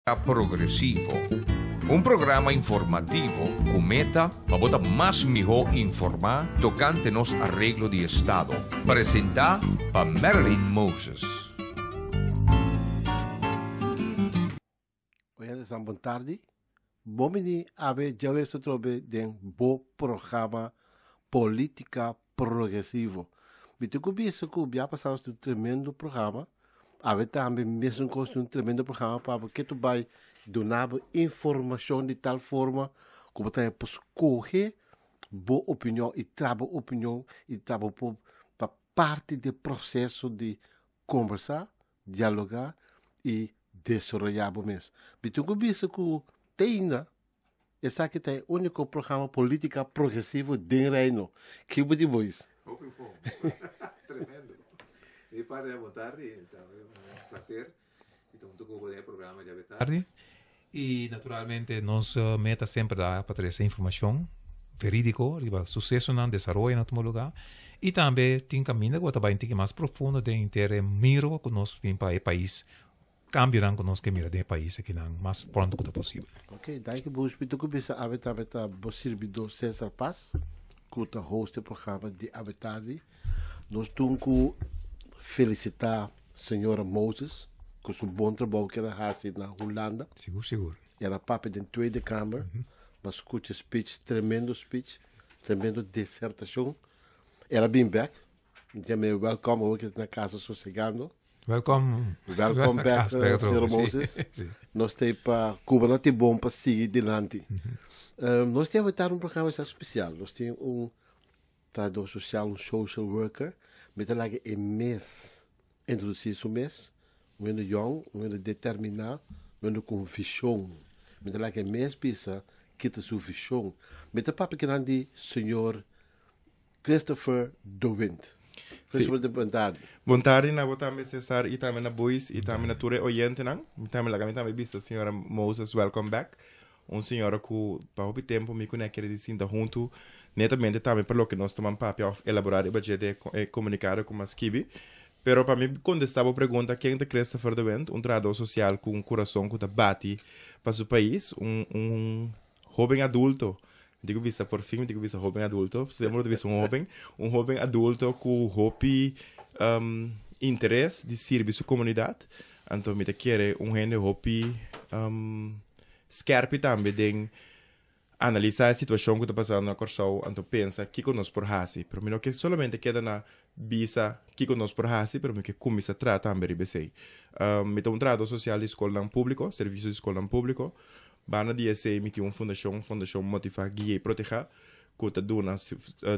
Progresivo, un programa informativo ku meta pa bo ta mas mihó informá tokante nos areglo di estado. Presentá pa Marilyn Moses. Oyentenan bon tardi. Bon bini awe djawe su trobe den bo programa Politica Progresivo. Mi tin ku bisa ku bia pasá nos tin un tremendo programa. Awe tambe mesun kos tin un tremendo programa pa bo ke tu bai duna bo informashon di tal forma ku bo ta por skohe bo opinion i tra bo opinion i ta bo por ta parti di e proseso di kombersá, dialogá i desaroyá bo mes. Mi tin ku bisa ku te ainda esaki ta e úniko programa polítika progresivo den Reino. Ki bo di bois? Hopi bon. Tremendo. Mi parte a bon tardi, ta un placer di ta hunto cu bo den e programa djawe tardi. Y naturalmente nos meta semper ta pa trece informacion veridico riba sucesonan, desaroyonan tuma lugar y tambe tin caminda cu bo ta bay un tiki mas profundo den inter e miro cu nos tin pa e pais Cambionan cu nos ke mira den e pais akinan mas pronto cu ta posibel. Ok, danki Bush. Mi ta cuminsa awe tambe ta bo sirbidor Cesar Paz cu ta host e programa di awe tardi. Nos tin cu felicita señora Moses cu su bon trabou cu el a haci na Hulanda. Sigur, sigur. El a papia den Tweede Kamer. Bo a scucha speech, tremendo speech, tremendo disertacion. El a bin bek. Mi ta yama e welcome awor cu e ta na casa sosegando. Welcome. Welcome back, señor Moses. Nos te pa Cuba no te bon pa sigui dilanti. Nos te awetar un programa especial. Nos tin un trabajador social, un social worker. Mi ta laga e mes introduci su mes. Un hende jong, un hende determina, un hende con vision. Mi ta laga e mes bisa kita su vision. Mi ta papia kinan di señor Christopher de Wind. Christopher de bon tardi. Bon tardi na bo tambe Cesar y tambe na Boys y tambe na tur e oyentenan. Mi tambe laga mi tambe bisa señora Moses welcome back. Un señora cu pa hopi tempo mi cu ne a kere di sinta hunto netamente tambe pa loke nos ta man papia of elabora riba dje den e comunicado cu mi a skibi. Pero pa mi contesta bo pregunta ken ta Christopher de Wind, un trahador social cu un curason cu ta bati pa su pais, un un hoben adulto Mi tin ku bisa por fin mi tin ku bisa hoben adulto. Siempre ta bisa un hoben. Un hoben adulto ku hopi interes di sirbi su komunidat. Anto mi ta kere un hende hopi skerpi tambe den analisá e situashon ku ta pasando na Kòrsou anto pensa kiko nos por hasi. Pero mi no ke solamente keda na bisa kiko nos por hasi pero mi ke kuminsá traha tambe riba esei. Mi ta un trahadó sosial di skolnan públiko, servisio di skolnan públiko. Banda di esei mi tin un fundashon, Fundashon Motivá, Guia i Protehá, ku ta duna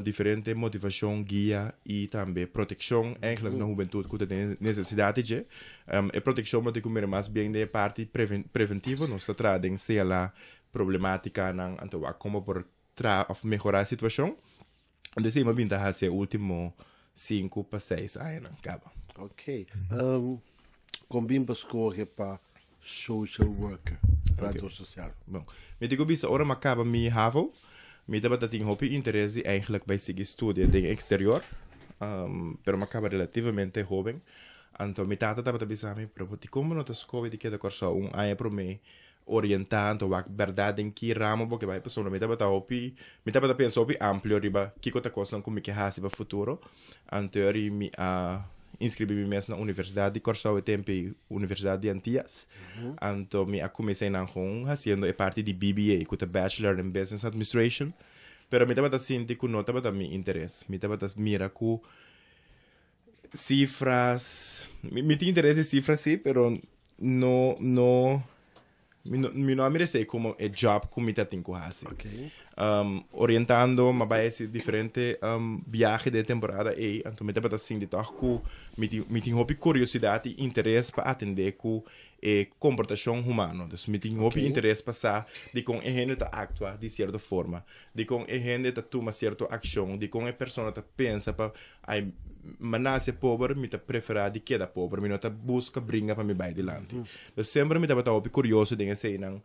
diferente motivashon, guia i tambe protekshon eigentlik na hubentut ku ta den nesesidat di dje. E protekshon bo tin ku mira mas bien den e parti preventivo, nos ta traha den señalá problemátikanan anto wak kon bo por traha òf mehorá e situashon. Anto esei mi a bin ta hasi e último sinku pa seis añanan kaba. Ok. Kon bin bo skohe pa social worker, trabador sosial? Bon, mi tin ku bisa ora mi a kaba mi havo, mi tabata tin hopi interes di eigenlijk bai sigui studia den exterior, pero mi a kaba relativamente hoben. Anto mi tata tabata bisa mi, pero bo dikon bo no ta skohe di keda Kòrsou un aña promé orientá anto wak bèrdat den ki ramo bo ke bai pasobra mi tabata hopi mi tabata pensa hopi amplio riba kiko ta kosnan ku mi ke hasi pa futuro anto eri mi a inskribí mi mes na Universidat di Kòrsou e tempu ei Universidat di Antias anto mi a kuminsá einan kon hasiendo e parti di BBA ku ta Bachelor in Business Administration pero mi tabata sinti ku no tabata mi interes mi tabata mira ku Cifras, mi tin interes di cifras si, pero no, no, mi no, mi no a mira esei como e job cu mi ta tin cu haci. Okay. Orientando, mi a bai haci diferente viahe den e temporada ei, anto mi tabata sinti toch cu mi tin, mi tin hopi curiosidad y interes pa atende cu e comportacion humano. Dus mi tin hopi interes pa sa dicon e hende ta actua di cierto forma, dicon e hende ta tuma cierto accion, dicon e persona ta pensa pa Ai, mi a nace pober, mi ta prefera di keda pober, mi no ta busca bringa pa mi bai dilanti. Dus semper mi tabata hopi curioso den eseinan,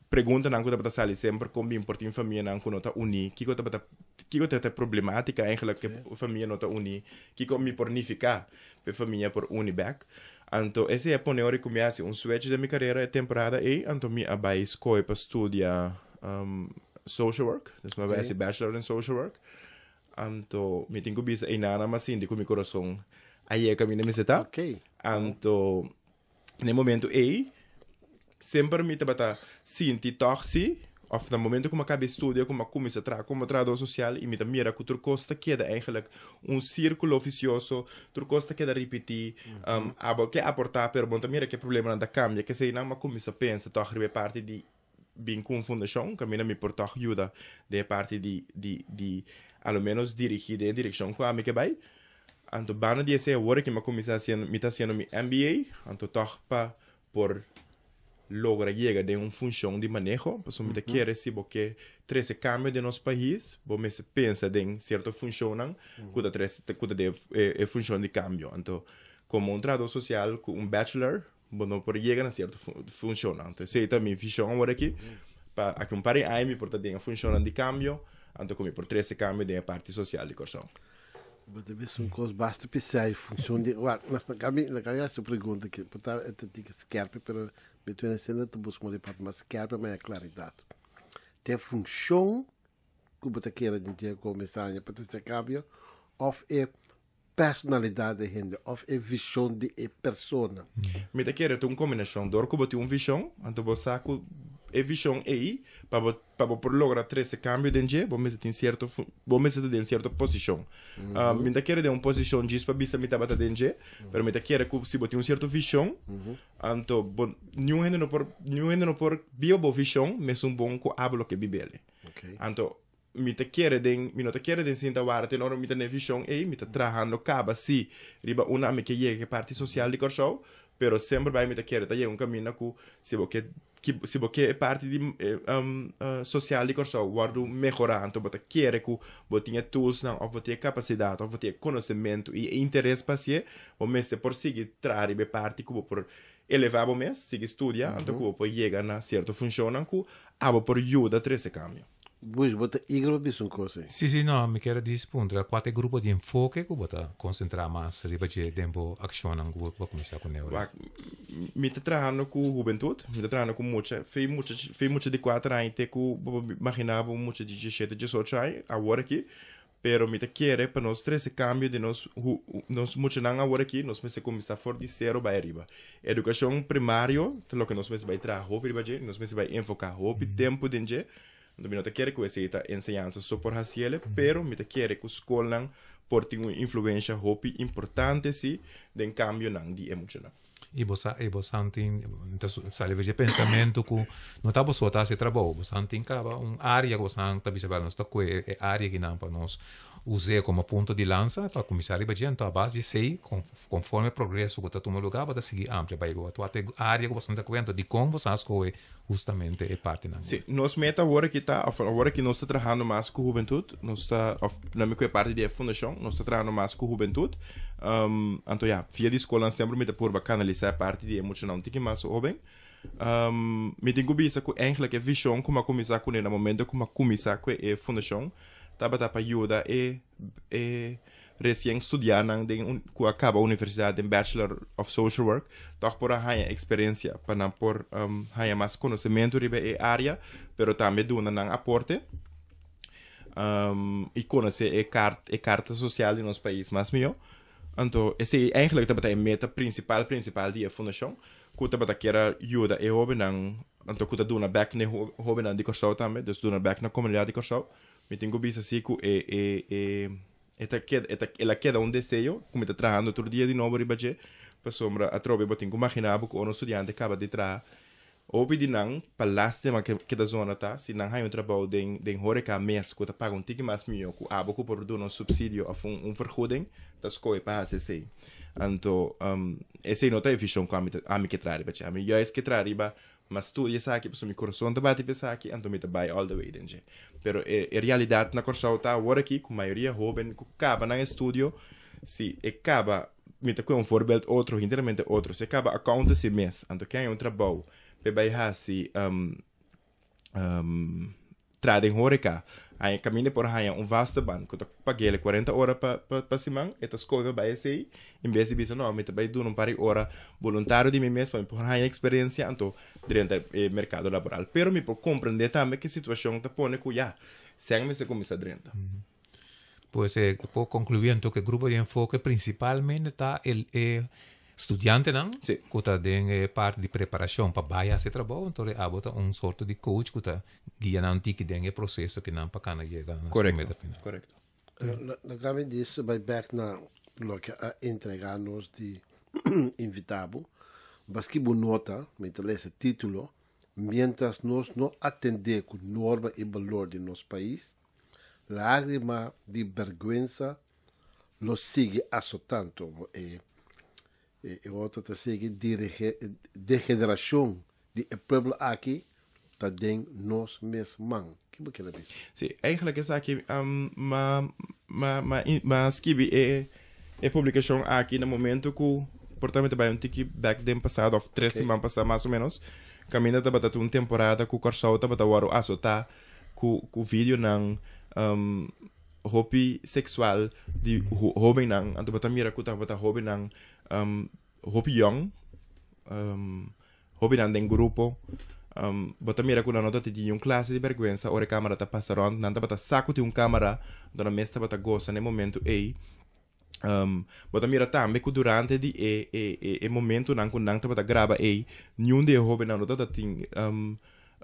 preguntanan cu tabata sali semper con bin por tin famianan cu no ta uni, kico tabata, kico ta e problematica eigenlijk cu e famia no ta uni, kico mi por nifica pa e famia por uni bek. Anto esei a pone ora ku mi hasi un switch den mi karera e temporada ei, anto mi a bai skohe pa studia social work. Dus mi a bai hasi bachelor in social work. Anto mi tin ku bisa einan a sinti ku mi kurason a yega kaminda mester ta. Anto na e momento ei semper mi tabata sinti tòg si òf na momento ku mi a kaba e studio ku mi a kuminsá traha komo trahadó sosial i mi ta mira ku tur kos ta keda eigentlik un sírkulo visioso, tur kos ta keda ripití, abo ke aportá pero bo no ta mira ke problemanan ta kambia, keseinan mi a kuminsá pensa tòg riba e parti di bin ku un fundashon kaminda mi por tòg yuda den e parti di di di a lo ménos dirigí den e direkshon ku ami ke bai. Anto banda di esei awor aki mi a kuminsá hasiendo mi ta hasiendo mi MBA anto tòg pa por logra yega den un funshon di maneho pasobra mi ta kere si bo ke trese kambio den nos pais bo mester pensa den sierto funshonnan ku ta trese ku ta den e funshon di kambio. Anto komo un trahadó sosial ku un bachelor Bo no por yega na sierto funshonnan. Anto esei ta mi vishon awor aki. Pa aki un par di aña mi por ta den e funshonnan di kambio, anto ku mi por trese kambio den e parti sosial di Kòrsou. Bo ta bisa un kos basta pisá e funshon di wak na mi na mi hasi un pregunta aki por ta e ta tiki skerpi pero mi ta wens ta buska un papia mas skerpi pa mi haña klaridat. Ta e funshon ku bo ta kere den dje kuminsá haña pa trese kambio òf e personalidad di hende of e vision di e persona. Mi ta kere ta un kombinashon. Dor ku bo tin un vishon, anto bo sa ku e vishon ei, pa bo pa bo por logra trese kambio den dje, bo mester tin sierto bo mester ta den sierto posishon. Mi ta kere den un posishon djis pa bisa mi tabata den dje, pero mi ta kere ku si bo tin un sierto vishon, anto bo niun hende no por niun hende no por biba bo vishon mesun bon ku abo loke bib'el. Anto Mi ta kere den, mi no ta kere den sinta wara te ora mi ta na e vision ei, mi ta trahando kaba si riba una mi ke yega ke parti sosial di Kòrsou, pero semper bai mi ta kere ta yega un kaminda ku si bo ke si bo ke e parti di sosial di Kòrsou wòrdu mehorá anto bo ta kere ku bo tin e toolsnan òf bo tin e kapasidat òf bo tin e konosementu i e interes pa hasié, bo mester por sigui traha riba e parti ku bo por elevá bo mes, sigui studia anto ku bo por yega na sierto funshonnan ku abo por yuda trese kambio. Bush, bo ta eager pa bisa un kos ei? Sí, sí, no, mi kier a dis puntra kua ta e grupo di enfoke ku bo ta konsentrá mas riba dje den bo akshonnan ku bo kuminsá ku neu? Wak, mi ta trahando ku hubentut, mi ta trahando ku mucha, fei mucha, fei mucha di kuater aña te ku bo por imaginá bo mucha di diesshete, diesocho aña, awor aki, pero mi ta kere pa nos trese kambio den nos hu, nos muchanan awor aki, nos mester kuminsá for di sero bai ariba. Edukashon primario ta loke nos mester bai traha hopi riba dje, nos mester bai enfoká hopi tempu den dje. Anto mi no ta kere ku esei ta enseñansa so por hasiele, pero mi ta kere ku skolnan por tin un influensha hopi importante si den kambionan di e muchanan. I bo sa, i bo san tin, ta sali dje pensamentu ku no ta bo so ta hasi e trabou, bo san tin kaba un área ku bo san ta bisa bèl nos ta kue e área akinan pa nos us'é komo punto di lansa pa kuminsá riba dje, anto a base di esei konforme e progreso ku ta tuma lugá bo ta sigui amplia bai bo tua te área ku bo san ta kue, anto dikon bo san a skohe hustamente e partinan. Sí, nos meta awor aki ta, of awor aki nos ta trahando mas ku hubentut, nos ta, of na mi ku e parti di e fundashon, nos ta trahando mas ku hubentut. Um, anto ya, via di skolnan semper mi ta purba kanalisá e parti di e muchanan un tiki mas hoben. Um, mi tin ku bisa ku eigenlijk e vishon ku mi a kuminsá kuné na momento ku mi a kuminsá ku e fundashon tabata pa yuda e e Resien studianan den un ku a kaba universidat den Bachelor of Social Work tòg por a haña eksperensia pa nan por haña mas konosementu riba e área, pero tambe duna nan aporte i konosé e kart e karta sosial di nos pais mas mihó. Anto esei eigentlik tabata e meta prinsipal prinsipal di e fundashon ku tabata kier a yuda e hóbennan anto ku ta duna bèk na e hóbennan di Kòrsou tambe, dus duna bèk na komunidat di Kòrsou. Mi tin ku bisa si ku e e e e ta keda e ta el a keda un deseo ku mi ta trahando tur dia di nobo riba dje, pasobra atrobe bo tin ku magina bo ku ora un studiante kaba di traha, hopi di nan pa lastima ke ke ta zona ta si nan haña un trabou den den horeka mes ku ta paga un tiki mas mihó ku abo ku por duna un supsidio òf un un vergoeding ta skohe pa hasi esei. Anto esei no ta e vishon ku ami ta ami ke traha riba dje. Ami juist ke traha riba M'a studia esaki pasobra mi kurason ta bati pa esaki, anto mi ta bai all the way den dje. Pero e e realidat na Kòrsou ta awor aki ku mayoria hóben ku kaba nan estudio, si e kaba, mi ta kohe un voorbeeld otro, hinteramente otro, si e kaba accountancy mes, anto ke haña un trabou pa e bai hasi. Traha den horeca, haña caminda por haña un vaste baan cu ta pag'ele 40 ora pa pa pa siman, e ta scoge pa bay esey en bes di bisa no, mi ta bay duna un par di ora boluntario di mi mes pa mi por haña experiencia anto drenta e mercado laboral. Pero mi por comprende tambe cu e situacion ta pone cu ya, sèn mester cuminsa drenta. Pues e por conclui anto cu e grupo di enfoke principalmente ta el e studiantenan cu ta den e parti di preparacion pa bay haci e trabou, enton e abo ta un sorto di coach cu ta guia nan tiki den e proceso ki nan pa cana yega na su meta final. Correcto. Laga mi dis bay bek na loke a entrega nos di invita bo. Baski bo nota, mi ta lesa titulo, Mientras nos no atende cu norma y balor di nos pais, Lágrima di bèrgwensa lo sigui asotanto e e otro ta sigui degenerashon di e pueblo aki ta den nos mes man. Ki bo kier a bisa? Sí, eigenlijk esaki ma ma ma ma skibi e e publikashon aki na momento ku por ta mi ta bai un tiki bèk den pasado òf tres siman pasá mas o ménos kaminda tabata tin un temporada ku Kòrsou tabata wòrdu asotá ku ku videonan um, hopi sexual di hobennan anto bo ta mira ku tabata hobennan um, hopi yong um, hobennan den grupo um, bo ta mira ku nan no ta tin un klase di bergwensa ora e kamera ta pasa rond nan tabata sa ku tin un kamera anto nan mes tabata gosa na e momento ei um, bo ta mira tambe ku durante di e e e, e momentonan ku nan tabata graba ei niun di e hobennan no tabata tin um,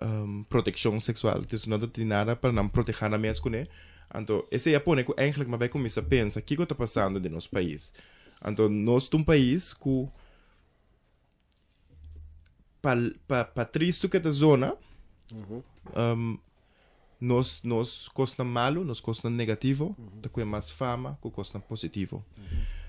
um, protekshon seksual dus no tabata tin nada pa nan proteha nan mes kuné anto esei a pone ku eigenlijk mi a bai kuminsá pensa kiko ta pasando den nos pais anto nos ta un pais ku pa pa pa tristu ke ta zona um, nos nos kosnan malu, nos kosnan negativo ta kue mas fama ku kosnan positivo.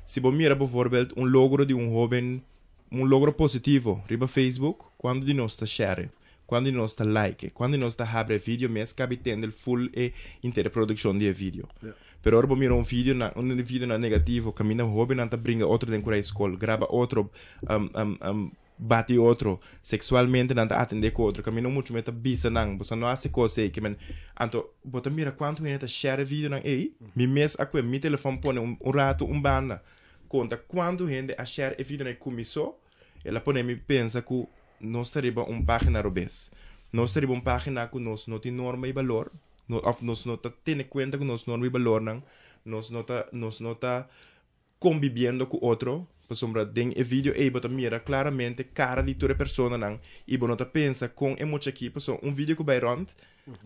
Si bo mira bijvoorbeeld un logro di un hoben, un logro positivo riba Facebook, kuantu di nos ta share? Kuantu di nos ta like? Kuantu di nos ta habri e video mes kabi tende full e intere produkshon di e video? Pero ora bo mira un video na un video na negativo kaminda hobennan ta bringa otro den kura e skol, graba otro, um, um, um, bati otro, seksualmente nan ta atende ku otro, kaminda muchu me ta bisa nan, boso no hasi kos ei, ke men, anto bo ta mira kuantu hende ta share e videonan ei, mi mes a kue mi telefòn pone un un ratu un banda, konta kuantu hende a share e videonan ei ku mi so, el a pone mi pensa ku nos ta riba un página robes. Nos ta riba un página ku nos no tin norma i balor, no, òf nos no ta tene kuenta ku nos norma i balornan, nos no ta, nos no ta konbibiendo ku otro, pasobra den e video ei bo ta mira klaramente kara di tur e personanan i bo no ta pensa kon e mucha aki, pasobra un video ku bai rònt,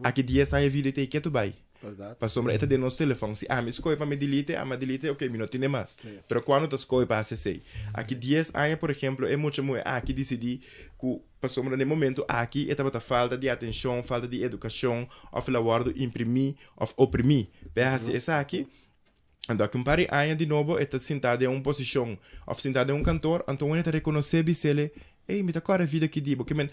aki dies aña e video ta ei ketu bai. Pasobra e ta den nos telefòn. Si ami skohe pa mi delete, ami a delete, ok, mi no tene mas. Pero kuando ta skohe pa hasi esei? Aki dies aña, por ehemplo, e mucha muhé aki disidí ku pasobra na e momento aki e tabata falta di atenshon, falta di edukashon, òf el a wòrdu imprimí òf oprimí pa e hasi esaki. Anto aki un par di aña di nobo e ta sintá den un posishon òf sintá den un kantor, anto un hende ta rekonosé bis'el, Ey, mi ta kòrda e vida aki di bo. Ke men,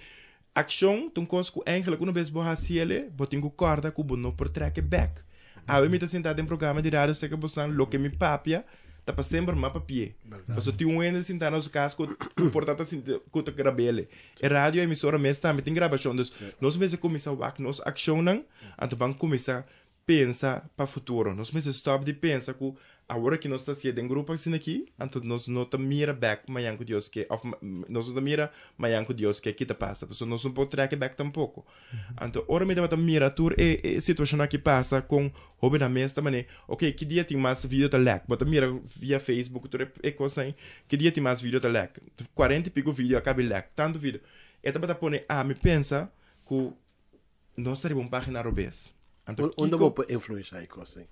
akshon ta un kos ku eigentlik una bes bo hasi el, bo tin ku kòrda ku bo no por trèk e bèk. Awe mi ta sintá den programa di radio serka bosnan, loke mi papia ta pa semper m'a papi'é. Pasobra tin un hende sintá na su kas ku por ta ta sinti ku ta grab'el. E radio emisora mes tambe tin grabashon. Dus nos mester kuminsá wak nos akshonnan, anto ban kuminsá pensa pa futuro. Nos mester stop di pensa ku awor aki nos ta hasié den grupo asina aki, anto nos no ta mira bek mañan ku Dios ke, òf nos no ta mira mañan ku Dios ke ki ta pasa, pasobra nos no por trèk e bek tampoko. Anto ora mi tabata mira tur e e situashon aki pasa kon hóbennan mes ta manera, ok, ki dia tin mas video ta lèk? Bo ta mira via Facebook tur e kosnan ei, ki dia tin mas video ta lèk? Kuarenta i piko video a kabi lèk, tantu video. E tabata pone ami pensa ku Nos ta riba un página robes. Anto Unda bo por influenciá e kos ei?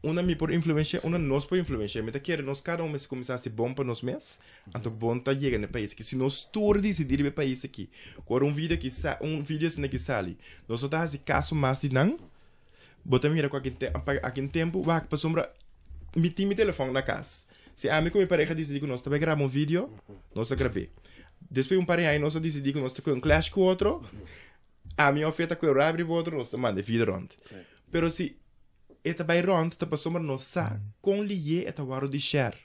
Unda mi por influenciá, unda nos por influenciá. Mi ta kere nos kada un mester kuminsá hasi bon pa nos mes, anto bon ta yega na e pais aki. Si nos tur disidí riba e pais aki, ku ora un video aki sa, un video asina aki sali, nos no ta hasi kaso mas di nan, bo ta mira ku aki pa aki un tempu, wak, pasobra mi tin mi telefòn na kas. Si ami ku mi pareha disidí ku nos ta bai graba un video, nos ta grab'é. Despues un par di aña nos a disidí ku nos ta kue un clash ku otro, Ami of e ta kue rabri bo otro nos ta manda e video rond. Pero si e ta bai rond ta pasobra nos sa kon liye e ta wòrdu di share.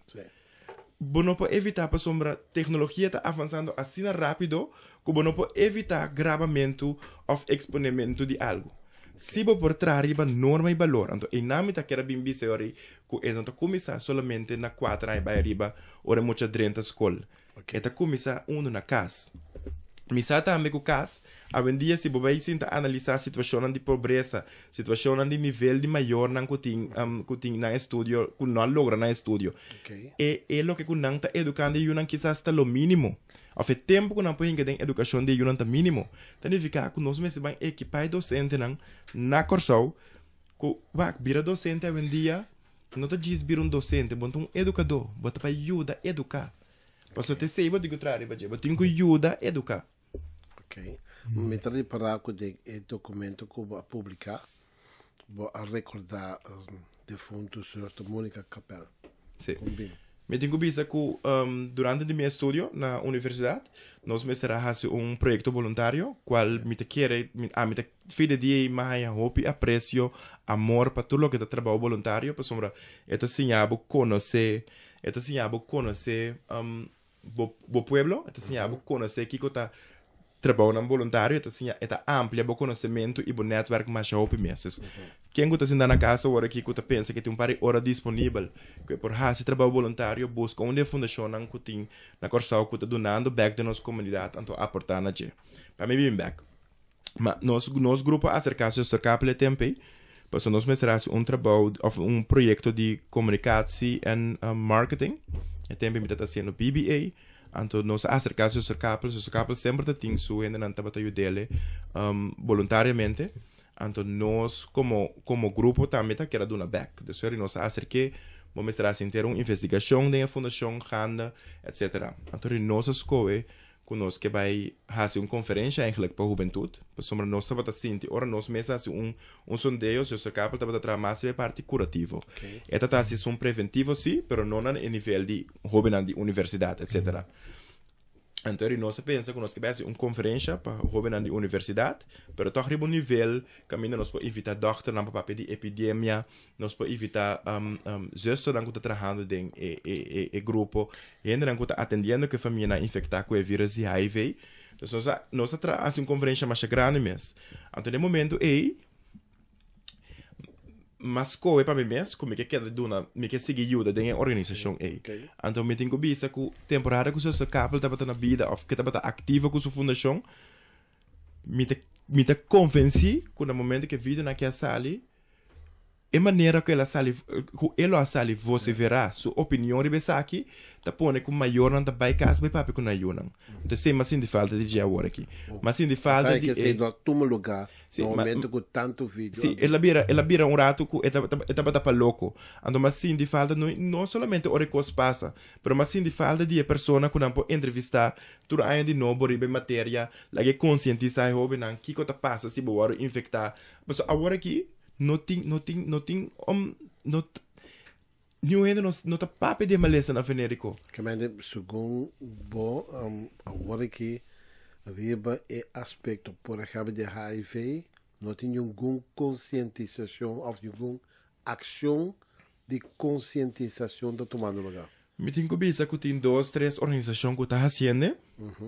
Bo no por evitá pasobra teknologia ta avansando asina rápido ku bo no por evitá grabamentu òf eksponementu di algu. Si bo por traha riba norma i balor, anto einan mi ta kere bin bisa yori ku e no ta kuminsá solamente na kuater aña bai ariba ora e mucha drenta skol. E ta kuminsá unu na kas. Mi sa tambe ku kas, awendia si bo bai sinta analisá situashonnan di pobresa, situashonnan di nivel di mayornan ku tin ku tin nan estudio, ku no a logra nan estudio, e e loke ku nan ta edukando e yunan kisas ta lo mínimo. Òf e tempu ku nan por hinka den edukashon di e yunan ta mínimo. Ta nifiká ku nos mester ban ekipá e dosentenan na Kòrsou ku, wak, bira dosente awendia no ta djis bira un dosente, bo ta un edukadó, bo ta bai yuda eduká. Pasobra ta esei bo tin ku traha riba dje, bo tin ku yuda eduká. Ok. Mi ta ripará ku den e dokumento ku bo a publiká, bo a rekordá defuntu Zuster Monica Kapel. Sí. Kon bin? Mi tin ku bisa ku durante di mi estudio na universidat, nos mester a hasi un proyekto boluntario, kual mi ta kere, ami ta fin di dia ei mi a haña hopi apresio, amor pa tur loke ta trabou boluntario, pasobra e ta siña bo konosé E ta siña bo konosé bo bo pueblo, e ta siña bo konosé kiko ta trabounan boluntario, e ta siña e ta amplia bo konosementu i bo nètwèrk masha hopi mes. Dus, ken ku ta sinta na kas awor aki ku ta pensa ku e tin un par di ora disponibel ku e por hasi trabou boluntario, buska un di e fundashonnan ku tin na Kòrsou ku ta dunando bèk den nos komunidat anto aportá na dje. Pa mi bin bèk. Ma nos nos grupo a aserká Zuster Kapel e tempu ei, pasobra nos mester hasi un trabou òf un proyekto di komunikatsie en marketing. E tempu ei mi tabata hasiendo BBA, anto nos a aserká Zuster Kapel, Zuster Kapel semper ta tin su hendenan tabata yud'é boluntariamente, anto nos komo komo grupo tambe ta keda duna bèk. Dus ora nos a aserk'é, bo mester hasi henter un investigashon den e fundashon gaande, etsetera. Anto nos a skohe ku nos ke bai hasi un konferensha eigenlijk pa hubentut, pasobra nos tabata sinti ora nos mes hasi un un sondeo, Zuster Kapel tabata traha mas riba e parti kurativo. E ta ta hasi esun preventivo si, pero no na e nivel di hobennan di universidat etsetera. Anto eri nos a pensa ku nos ke bai hasi un konferensha pa hobennan di universidat, pero tòg riba un nivel kaminda nos por invitá dòkternan pa papia di epidemia, Nos por invitá zusternan ku ta trahando den e grupo, hendenan ku ta atendiendo ku e famianan infektá ku e vírus di HIV. Dus nos a nos a traha hasi un konferensha masha grandi mes. Anto den e momento ei, m'a skohe pa mi mes ku mi ke keda duna, mi ke sigui yuda den e organisashon ei. Anto mi tin ku bisa ku temporada ku Zuster Kapel tabata na bida òf ke tabata aktivo ku su fundashon, Mi ta mi ta konvensí ku na momento ku e videonan aki a sali, e manera ku el a sali ku e lo a sali vosiferá su opinion riba esaki ta pone ku mayornan ta bai kas bai papia ku nan yunan. Entonces esei mi a sinti falta di dje awor aki. Mi a sinti falta di e. No a tuma lugá na momento ku tantu video. Sí, el a bira el a bira un ratu ku e tabata pa loko. Anto mi a sinti falta no no solamente ora e kos pasa, pero mi a sinti falta di e persona ku nan por entrevistá Tur aña di nobo riba e materia, laga e konsientisá e hóbennan kiko ta pasa si bo wòrdu infektá. Pasobra awor aki no tin, no tin, no tin, no niun hende no no ta papia di e malesanan venériko. Kamente segun bo awor aki riba e aspekto por ehèmpel di HIV no tin ningun konsientisashon òf ningun akshon di konsientisashon ta tumando lugá? Mi tin ku bisa ku tin dos, tres organisashon ku ta hasiende,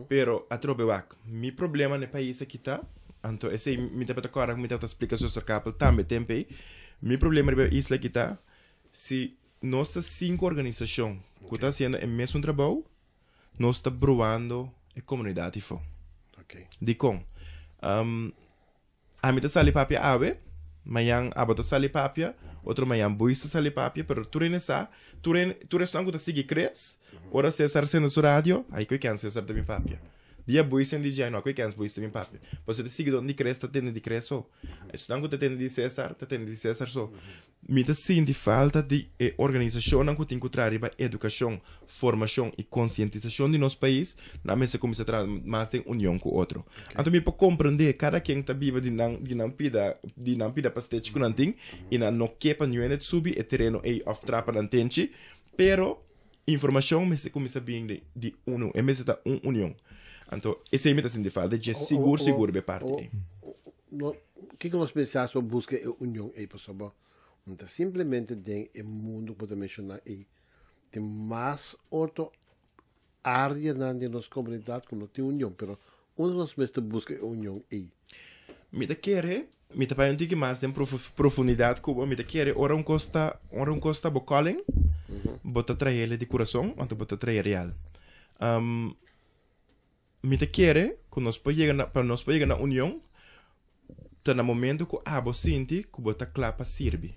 pero atrobe wak. Mi problema na e pais aki ta, anto esei mi tabata kòrda ku mi tabata splika Zuster Kapel tambe tempu ei, mi problema riba e isla aki ta, si nos ta sinku organisashon ku ta hasiendo e mesun trabou, nos ta bruando e komunidat afó. Dikon? Ami ta sali papia awe, mañan abo ta sali papia, otro mañan Buis ta sali papia, pero tur hende sa, tur hende, tur esnan ku ta sigui Chris, ora Cesar sende su radio, ai ku e kens Cesar ta bin papia. Dia Buis sende DJ, no, ku e kens Buis ta bin papia. Pasobra e siguidónan di Chris ta tende di Chris so. Esnan ku ta tende di Cesar, ta tende di Cesar so. Mi ta sinti falta di e organisashonnan ku tin ku traha riba edukashon, formashon i konsientisashon di nos pais, nan mester kuminsá traha mas den union ku otro. Anto mi por komprendé kada ken ta biba di nan di nan pida di nan pida pastechi ku nan tin i nan no ke pa niun hende subi e tereno ei òf traha pa nan tenchi, pero informashon mester kuminsá bin di di unu, e mester ta un union. Anto esei mi ta sinti falta dje sigur sigur riba e parti ei. No, kiko nos mester hasi pa buska e union ei? Pasobra no ta simplemente den e mundu ku bo ta menshoná ei. Tin mas otro áreanan den nos komunidat ku no tin union, pero unda nos mester buska e union ei? Mi ta kere. Mi ta bai un tiki mas den profundidat ku bo. Mi ta kere ora un kos ta, ora un kos ta bo calling, bo ta traele di kurason, anto bo ta trae real. Mi ta kere ku nos por yega na, pa nos por yega na union, ta na momento ku abo sinti ku bo ta kla pa sirbi.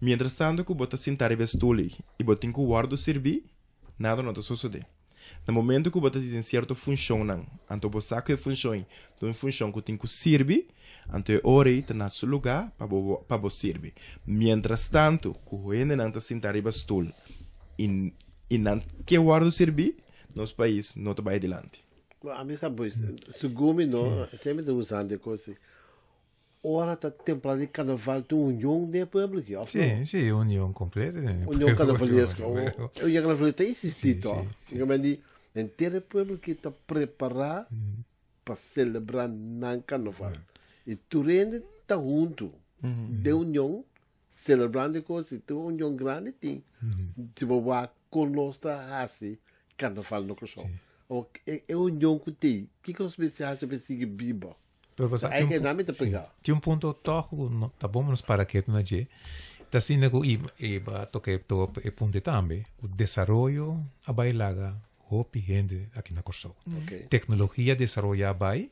Mientras tanto ku bo ta sinta riba e stul ei i bo tin ku wòrdu sirbí, nada no ta sosodé. Na momento ku bo ta den sierto funshonnan, anto bo sa ku e funshon ei ta un funshon ku tin ku sirbi, anto e ora ei ta na su lugá pa bo pa bo sirbi. Mientras tanto ku hendenan ta sinta riba stul i i nan ke wòrdu sirbí, nos pais no ta bai dilanti. Ami sa boy, segun mi no, semper ta usando e kos ei. Ora ta temporada di carnaval tin union den e pueblo aki, of no? Si, si, union completo den e pueblo. Union carnavalesco. Union carnavalesco ta existi to. Yo men di henter e pueblo aki ta prepara pa celebra nan carnaval. Y tur hende ta hunto den union celebrando e cos y tur union grandi tin. Si bo wak con nos ta haci carnaval na Curaçao. E union cu tin, kico nos mester haci pa e sigui biba? Pero pues, Ay, que nami ta pega. Tin un punto toch ku no, ta bon nos para ketu na dje. Ta asina ku i, i ba toka e, to, e punto tambe, ku desaroyo a bai laga hopi hende aki na Kòrsou. Okay. Teknologia desaroya a bai,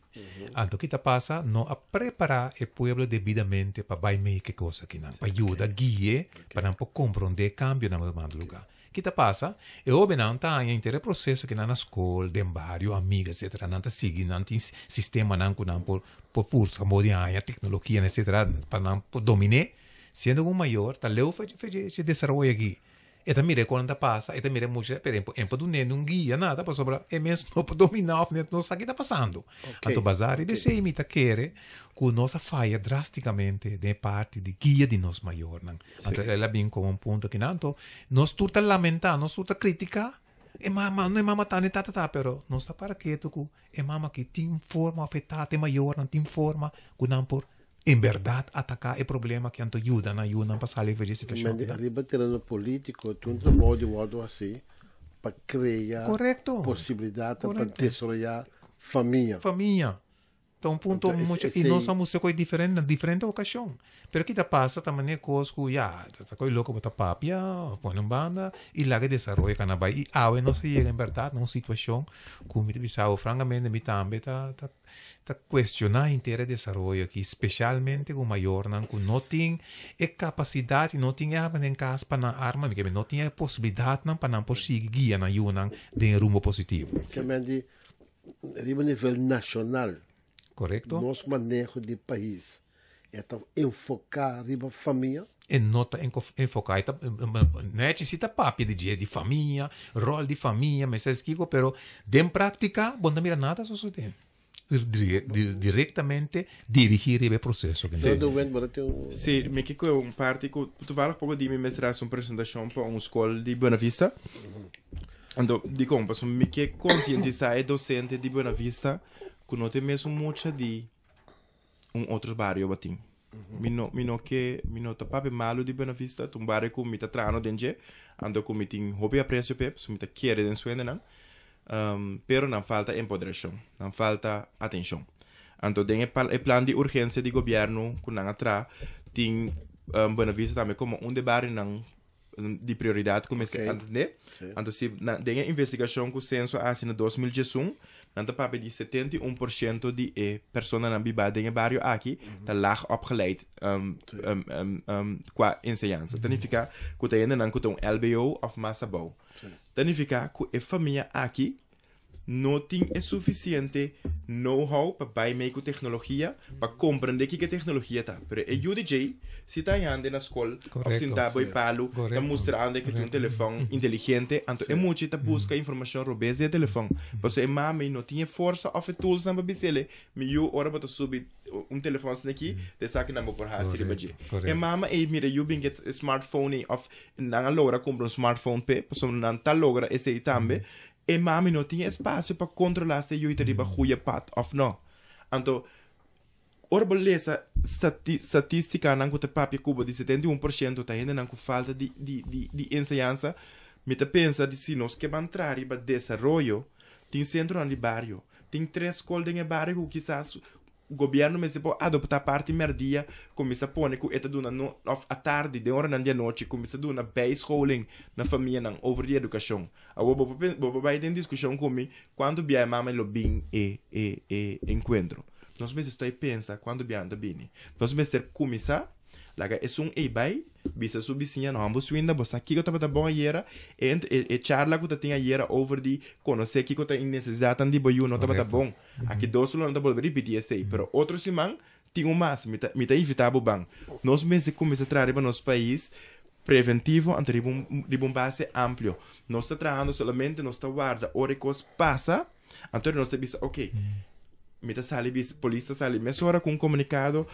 anto ki ta pasa, no a prepara e pueblo debidamente pa bai mei ke kos akinan, pa yuda guie, pa nan por komprondé kambionan ku ta tumando lugá. Ki ta pasa? E hóbennan ta haña inter e proseso ku nan na skol, den bario, amiga, etsetera. Nan ta sigui, nan tin sistemanan ku nan por por pursa modo di haña teknologia, etsetera, pa nan por dominé. Siendo ku un mayor ta leu for dje desaroyo aki. E ta mira e kon ta pasa, e ta mira e mucha, pero e por dun'é un guia, nada, pasobra e mes no por dominá òf no sa ki ta pasando. Anto basá riba esei mi ta kere ku nos a faya drástikamente den e parti di guia di nos mayornan. Anto el a bin como un punto kinan. Anto nos tur ta lamenta, nos tur ta critica e mama, no e mama ta, no e tata ta, pero nos ta para ketu cu e mama aki tin forma of e tata, e mayornan tin forma cu nan por en berdad ataca e problema aki, anto yuda nan, yuda nan pa sali for dje situacion Mende akinan. riba tereno politico tin un trabou di wordo haci pa crea Correcto. posibilidadnan pa Correcto. desaroya famia. Famia. Ta un punto Anto, es- mucho, y esei- nos a mustra koe diferente, na diferente ocasion. Pero kita pasa ta manera cos cu ya, ta ta koe loco bo ta papia, pone un banda, y laga e desaroyo cana bay. Y awe nos a yega en berdad na un situacion cu mi ta bisa bo francamente mi tambe ta ta ta cuestiona henter e desaroyo aki, specialmente cu mayornan cu no tin e capacidad y no tin e arma den cas pa nan arma, mi ke no tin e posibilidadnan pa nan por sigui guia nan yunan den e rumbo positivo. Kementi, riba nivel nashonal. Korekto. Nos maneho di pais e ta enfoká riba famia? E no ta enfoká, e ta nechi si ta papia di dje, di famia, ròl di famia, mester es kiko, pero den práktika bo no ta mira nada sosodé. Direktamente dirigí riba e proseso. Sí. Sí, mi ke kohe un parti ku toevallig poko di mi mester hasi un presentashon pa un skol di Buena Vista. Anto, dikon? Pasobra mi ke konsientisá e dosente di Buena Vista ku no ta e mesun mucha di un otro bario batin. Mi no, mi no ke, mi no ta papia malu di Buena Vista, ta un bario ku mi ta trahando den dje, anto ku mi tin hopi apresio p'e, pasobra mi ta kere den su hendenan. Pero nan falta empoderashon, nan falta atenshon. Anto den e e plan di urgensia di gobièrnu ku nan a traha, tin Buena Vista tambe komo un di e barionan di prioridat ku mester atendé. Anto si nan den e investigashon ku Censo a hasi na 2011, nan ta papia di 71% di e personanan bibá den e bario aki ta laag opgeleid kua enseñansa. Ta nifiká ku ta hendenan ku ta un lbo òf mas abou. Ta nifiká ku e famia aki no tin e sufisiente know-how pa bai mei ku teknologia, pa komprendé kiko e teknologia ta. Pero e yu di djei si ta hañando na skol òf sintá bo e palu ta mustra anda ke tin un telefòn inteligente, anto e mucha ta buska informashon robes di e telefòn. Pasobra e mami no tin e forsa òf e toolsnan pa bis'el, Mi yu, ora bo ta subi un telefòn asina aki, ta esakinan bo por hasi riba dje. E mama ei mira yu bin ke smartphone ei òf nan a logra kumpra un smartphone p'e, pasobra nan ta logra esei tambe. E mami no tin espasio pa kontrolá si e yu ta riba goeie pad òf no. Anto, ora bo lesa statistikanan ku ta papia ku bo di 71% ta hendenan ku falta di di di di enseñansa, mi ta pensa di si nos ke ban traha riba desaroyo, tin sentronan di bario, tin tres skol den e bario ku kisas. Gobièrnu mester por adoptá parti mèrdia, kuminsá pone ku e ta duna no òf atardi den oranan di anochi kuminsá duna bijscholing na famianan over di edukashon. Awor bo por bo por bai den diskushon ku mi kuantu bia e mama lo bin e e e enkuentro. Nos mester stoi pensa kuantu bia nan ta bini. Nos mester kuminsá laga esun ei bai bisa su bisiña no ambos winda bo sa kiko tabata bon ayera e e charla ku ta tin ayera over di konosé kiko ta e nesesidatnan di bo yu no tabata bon. Aki dos lo no ta bolbe ripití esei, pero otro siman tin un mas. Mi ta, mi ta invitá bo ban. Nos mester kuminsá traha riba nos pais preventivo anto riba un, riba un base amplio. Nos ta trahando solamente nos ta warda ora e kos pasa, anto nos ta bisa oké, mi ta sali bisa, polis ta sali mesora ku un komunikado.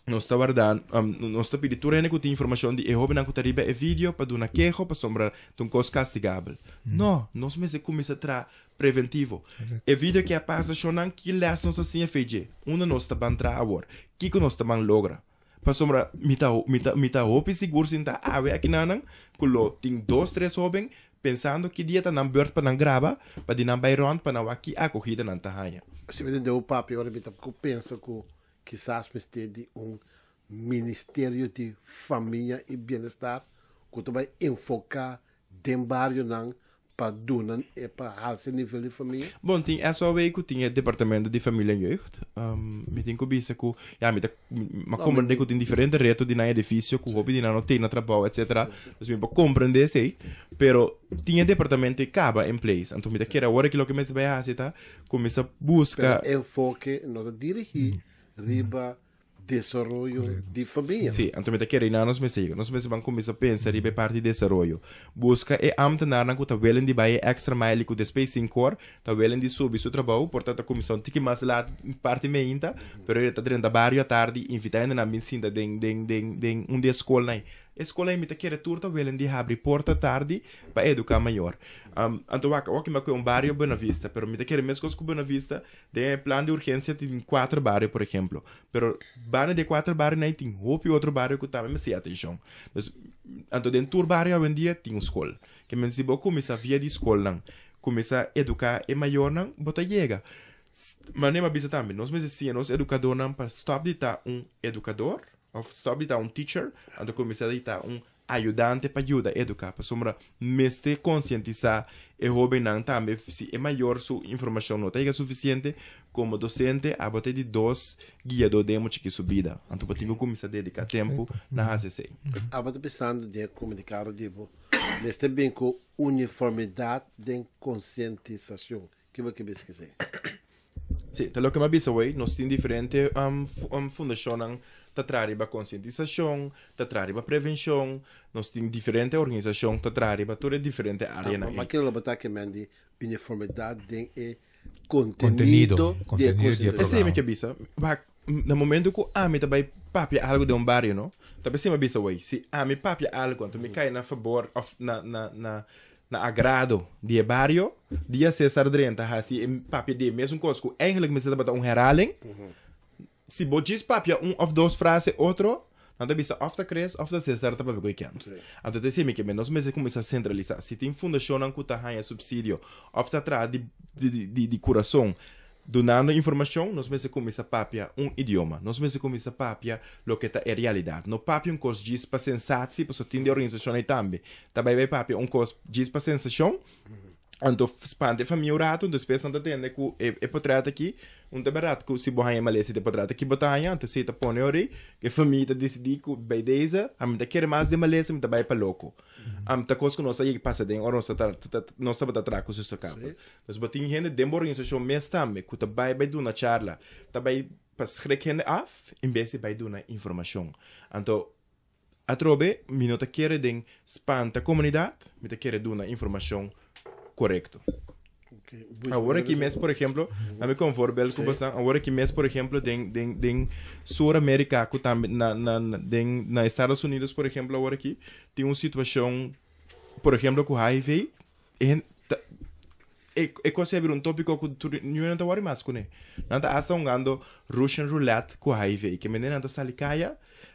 Nos ta warda, nos ta pidi tur hende ku tin informashon di e hóbennan ku ta riba e video pa duna keho pasobra ta un kos kastigabel. No, nos mester kuminsá traha preventivo. E video ke a pasa shonnan, ki lès nos a siña fei dje? Unda nos ta ban traha awor? Kiko nos ta ban logra? Pasobra mi ta mi ta mi ta hopi sigur sinta awe akinanan ku lo tin dos tres hóben pensando ki dia ta nan beurt pa nan graba pa di nan bai rònt pa nan wak ki akogida nan ta haña. Si mi tende bo papia ora mi ta ku pensa ku Kisas mester di un Ministerio di Famia i Bienestar ku ta bai enfoká den barionan pa duna e pa halsa e nivel di famia. Bon, tin SOW ku tin e departamento di Familie en Jeugd. Mi tin ku bisa ku, ya, mi ta, mi a komprendé ku tin diferente reto di nan edifisio, ku hopi di nan no tene na trabou, etsetera. Dus mi por komprendé esei. Pero tin e departamento ei kaba in place. Anto mi ta kere awor aki loke mester bai hasi ta Kuminsá buska. Pero enfoke no ta dirigí riba desaroyo di famia. Sí, anto mi ta kere einan nos mester yega. Nos mester ban kuminsá pensa riba e parti di desaroyo. Buska e ámtenarnan ku ta welen di bai e extra mile i ku despues sinkor ta welen di subi su trabou. Por ta ta kuminsá un tiki mas lat parti meinta, pero e ta drenta bario atardi, invitá hendenan bin sinta den den den den un di e skolnan ei. E skolnan ei mi ta kere tur ta welen di habri porta tardi pa eduká mayor. Anto wak, awor mi a kohe un bario Buena Vista, pero mi ta kere meskos ku Buena Vista, den e plan di urgensia tin kuater bario, por ehemplo. Pero banda di e kuater barionan ei tin hopi otro bario ku tambe mester atenshon. Dus, anto den tur bario awendia tin un skol. Ke men si bo kuminsá via di skolnan, kuminsá eduká e mayornan, bo ta yega. Manera mi a bisa tambe, nos mester siña nos edukadornan pa stòp di ta un edukador, òf stòp di ta un teacher, anto kuminsá di ta un ayudante pa yuda educa pasobra mester concientisa e hobennan tambe si e mayor su informacion no ta yega suficiente como docente abo ta e di dos guiador den e mucha ki su bida anto bo tin cu cuminsa dedica tempo na haci esey. Abo ta pensando den e comunicado di bo mester bin cu uniformidad den concientisacion Ki bo ke bisa kesey? Sí, ta loke mi a bisa hoy, nos tin diferente fundashonnan ta traha riba konsientisashon, ta traha riba prevenshon, nos tin diferente organisashon ta traha riba tur e diferente areanan ei. Ma kiko lo bo ta kemen di uniformidat den e kontenido di e konsientisashon? Esei mi ke bisa. Wak, na momento ku ami ta bai papia algu den un bario no, ta p'esei mi a bisa hoy, si ami papia algu anto mi kai na fabor òf na na na Na agrado di e bario, dia Cesar drenta hasi e papia di e mesun kos ku eigenlijk mester tabata un herhaling. Si bo djis papia un òf dos frase otro, nan ta bisa òf ta Chris òf ta Cesar ta papia ku e kèns. Anto ta esei mi ke men nos mester kuminsá sentralisá. Si tin fundashonnan ku ta haña supsidio òf ta traha di di di kurason Dunando informashon, nos mester kuminsá papia un idioma. Nos mester kuminsá papia loke ta e realidat. No papia un kos djis pa sensatsi, pasobra tin di organisashon ei tambe ta bai bai papia un kos djis pa sensashon, anto spanta e famia un ratu, despues nan ta tende ku e e potrèt aki un ta bèrdat ku si bo haña malesa di e potrèt aki bo ta haña, anto esei ta pone ori ku e famia ta disidí ku bai deze, ami ta kere mas di e malesa, mi ta bai pa loko. Am ta kos ku nos a yega pasa den ora nos ta ta nos tabata traha ku Zuster Kapel. Dus bo tin hende den bo organisashon mes tambe ku ta bai bai duna charla, ta bai pa schrik hende af en bes di bai duna informashon. Anto atrobe mi no ta kere den spanta komunidat, mi ta kere duna informashon korekto. Awor aki mes, por ehemplo, a mi kon voorbeeld ku bosan, awor aki mes, por ehemplo, den den den Sur Amerika ku tambe na na den na Estados Unidos, por ehemplo, awor aki tin un situashon, por ehemplo, ku HIV, e hen ta e e kos a bira un tópiko ku tur niun hende no ta wòri mas kuné. Nan ta asta hungando Russian roulette ku HIV. Ke manera nan ta sali kaya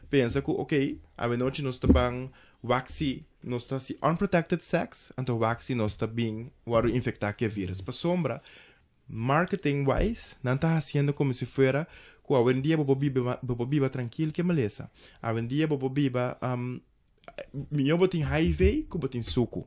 pensa ku okey, awenochi nos ta ban Wak si nos ta hasi unprotected sex, anto wak si nos ta bin wòrdu infektá ku e virus. Pasobra marketing wise nan ta hasiendo komo si fuera. Ku awendia bo por biba bo por biba trankil ke malesa. Awendia bo por biba mihó bo tin HIV ku bo tin suku.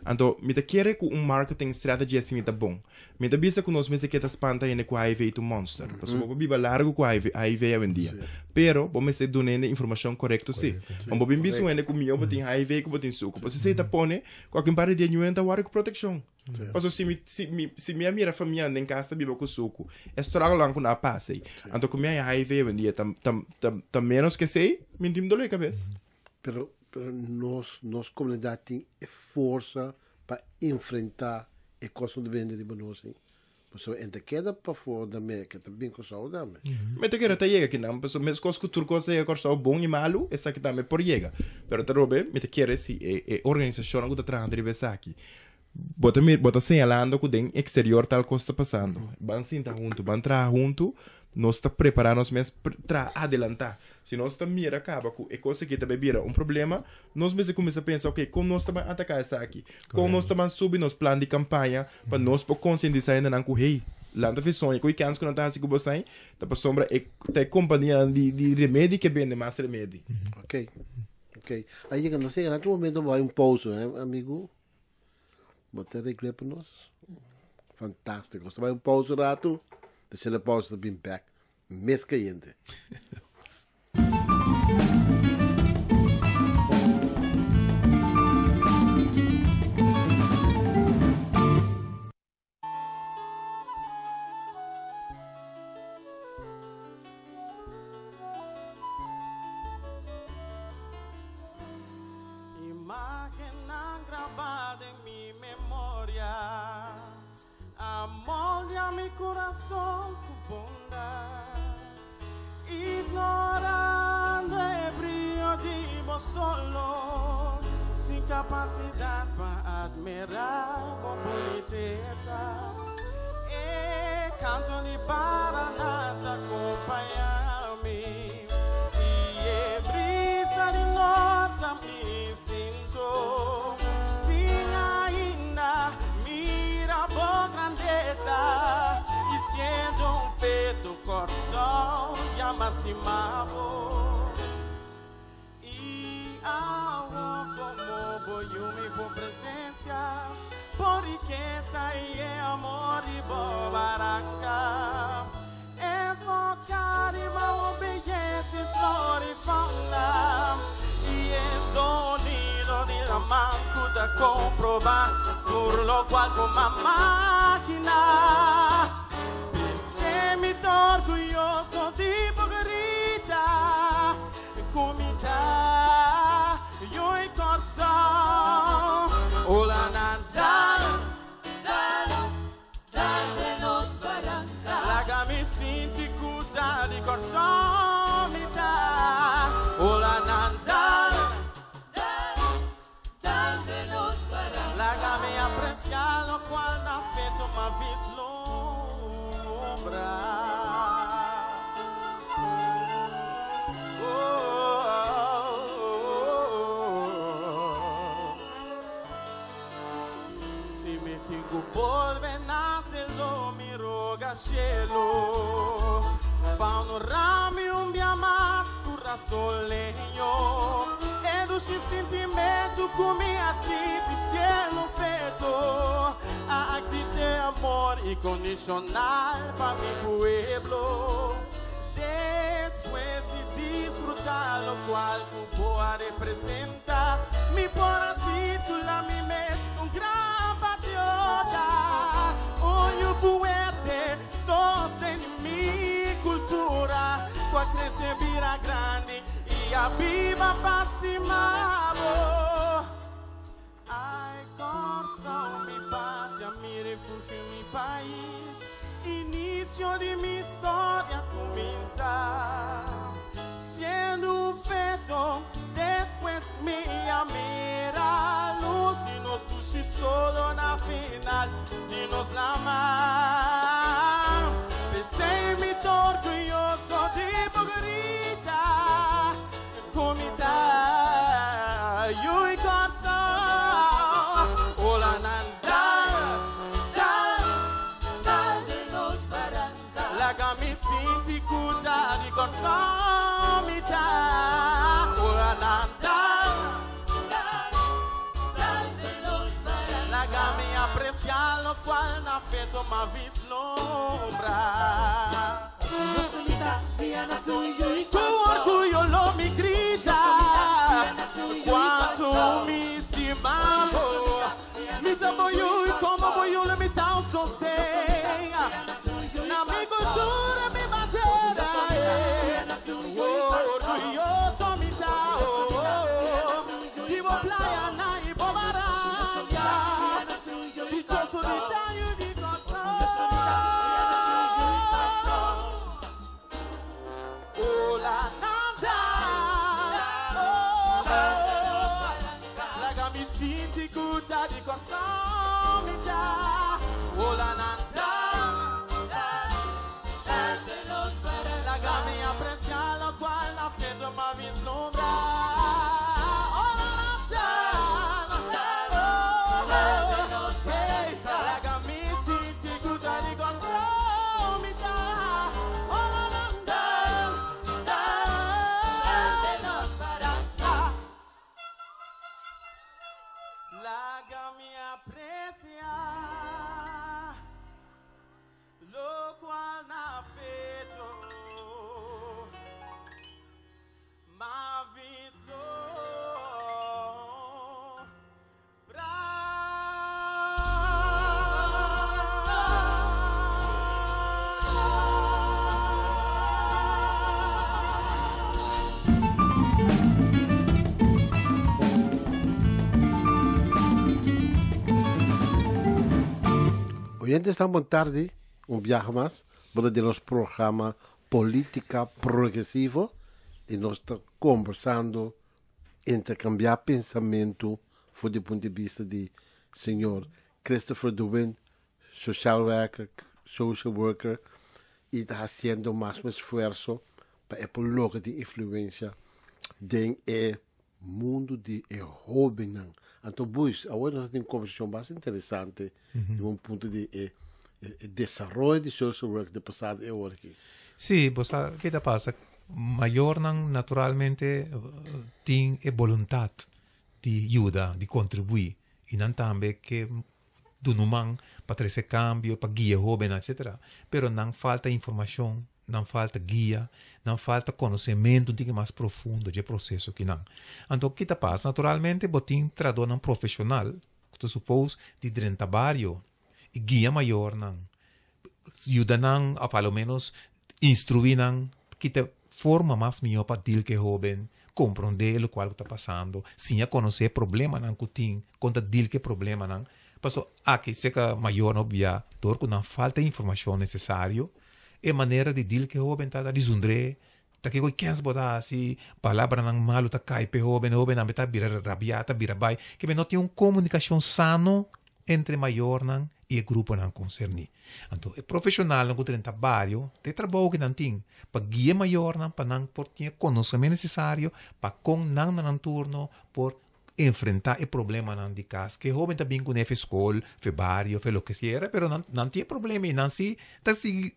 Anto mi ta kere ku un marketing strategy asina ta bon. Mi ta bisa ku nos mester ke ta spanta hende ku HIV ta un monster. Pasobra bo por biba largu ku HIV awendia. Pero bo mester duna hende informashon korekto si. Bo bin bisa un hende ku mihó bo tin HIV ku bo tin suku. Pasobra esei ta pone ku aki un par di dia ñu hende ta wòrdu ku protekshon. Pasobra si mi si mi si mi a mira famianan den kas ta biba ku suku, e struggle-nan ku nan a pasa ei. Anto ku mi haña HIV awendia ta ta ta ta ménos ke esei, mi tin doló di kabes. Pero pero nos nos komunidat tin e forsa pa enfrentá e kosnan ku ta bini riba nos ei. Pasobra e ta keda pafó di Merka, e ta bin Kòrsou tambe. Mi ta kere ta yega kinan, pasobra meskos ku tur kos ta yega Kòrsou, bon i malu, esaki tambe por yega. Pero ta robe, mi ta kere si e e organisashonnan ku ta trahando riba esaki, Bo ta mir, bo ta señalando ku den eksterior tal kos ta pasando. Ban sinta huntu, ban traha huntu, nos ta prepará nos mes traha adelantá. Si nos ta mira kaba ku e kos aki ta bai bira un problema, nos mester kuminsá pensa, oke, kon nos ta ban ataká esaki? Kon nos ta ban subi nos plan di kampaña pa nos por konsientisá hendenan ku, hey, lanta fi soña ku e kèns ku nan ta hasi ku bo sai, ta pasobra e ta e kompanianan di remedi ke bende mas remedi. Oke, oke. A yega, nos yega na ki momento bo bai un pouso, eh, amigu? Bo ta regl'é pa nos? Fantástiko. Nos ta bai un pausa ratu, despues di pausa ta bin bèk mes kayente. Imagennan grabá den mi memoria A moldia mi kurason ku bondat Ignorando e brio di bo solo Sin kapasidat pa admirá bo bunitesa E kanto di Paraná ta kompañá mi I e brisa di nort ta mi instinto Sin ainda mira bo grandesa I siendo un feto Kòrsou yama stima bo I awor komo bo yu mi bo presensia Bo rikesa i e amor di bo baranka Enfoká riba bo beyesa i flor i fauna I e sonido di laman ku ta komprobá Tur lokual ku m'a makiná. P'esei mi ta orguyoso di bo grita ku mi ta yu i Kòrsou. Ola nan dal, dal, dal den nos baranka. Laga mi sinti ku ta di Kòrsou mi ta. Ola nan dal, dal, dal den nos baranka. Laga mi apresiá lokual na feto m'a vislumbra. Si mi tin ku bolbe nase lo mi roga shelu pa onorá mi un bia mas ku rason leño e dushi sintimentu ku mi a sinti siendo feto a aktiv'e amor inkondishonal pa mi pueblo despues di disfrutá lokual ku bo a representá mi por a titulá mi mes un gran patriota un yu fuerte sosteni mi kultura ku a krese bira grandi i a biba pa stima bo. Ai Kòrsou mi patria, mi refugio, mi pais, Inisio di mi storia kuminsá siendo un feto, despues mi a mira lus di nos dushi solo na final di nos laman. P'esei mi ta orguyoso di bo grita ku mi ta yu i Kòrsou. Ola nan dal, dal, dal den nos baranka. Laga mi. mi sinti ku ta di Kòrsou mi ta. Ora nan dal, laga mi apresiá lokual na feto m'a vislumbra. Ku orguyo lo mi grita kuantu mi stima bo. Mi ta bo yu i komo bo yu lo mi ta un sosten. Na mi kultura, mi bandera, eh. Orguyoso mi ta, oh, oh, di bo playanan i bo baranka. Dichoso di ta yu di Kòrsou. Ola nan dal, oh, oh. Laga mi sinti ku ta di Kòrsou mi ta. Ola nan dal, laga mi apresiá lokual na pecho m'a vislumbra. Ola nan dal, oh, oh. Hey, laga mi sinti ku ta di Kòrsou mi ta. Ola nan dal, dal. Laga mi apresiá lokual na pecho m'a vislumbra. Oyentes tan bon tardi, un biaha mas, bo ta den nos programa Politica Progresivo y nos ta conversando interkambiá pensamentu for di punto di bista di señor Christopher de Wind, sociaal werker, social worker, i ta hasiendo mas esfuerso pa e por logra tin influensia den e mundu di e hóbennan. Anto Buis, awor nos a tin un kombersashon basta interesante di un punto di e e desaroyo di social work di pasado e ora aki. Sí, bo sa ke ta pasa? Mayornan naturalmente tin e boluntat di yuda, di kontribuí i nan tambe ke duna un man pa trese kambio, pa guia hóbennan etsetera. Pero nan falta informashon, nan falta guia, nan falta konosementu un tiki mas profundo dje proseso kinan. Anto ki ta pasa? Naturalmente bo tin trahadónan profeshonal ku ta supos di drenta bario i guia mayornan, yuda nan òf a lo ménos instruí nan ki ta forma mas mihó pa deal ku e hóben, komprondé lokual ku ta pasando, siña konosé e problemanan ku tin, kon ta deal ku e problemanan. Pasobra aki serka mayornan hopi bia dor ku nan falta e informashon nesesario, e manera di deal ku e hóben ta di zundr'é, Ta kiko i kens bo ta hasi? Palabranan malu ta kai p'e hóben, e hóbennan ta bira rabiá, ta bira bai. Kebe no tin un komunikashon sano entre mayornan i e gruponan konserní. Anto e profeshonalnan ku drenta bario ta e trabou ku nan tin pa guia e mayornan pa nan por tin e konosementu nesesario pa kon nan na nan turno por enfrentá e problemanan di kas. Ke hóben ta bin kuné fe skol, fe bario, fe loke siera, pero nan nan tin e problema i nan si ta sigui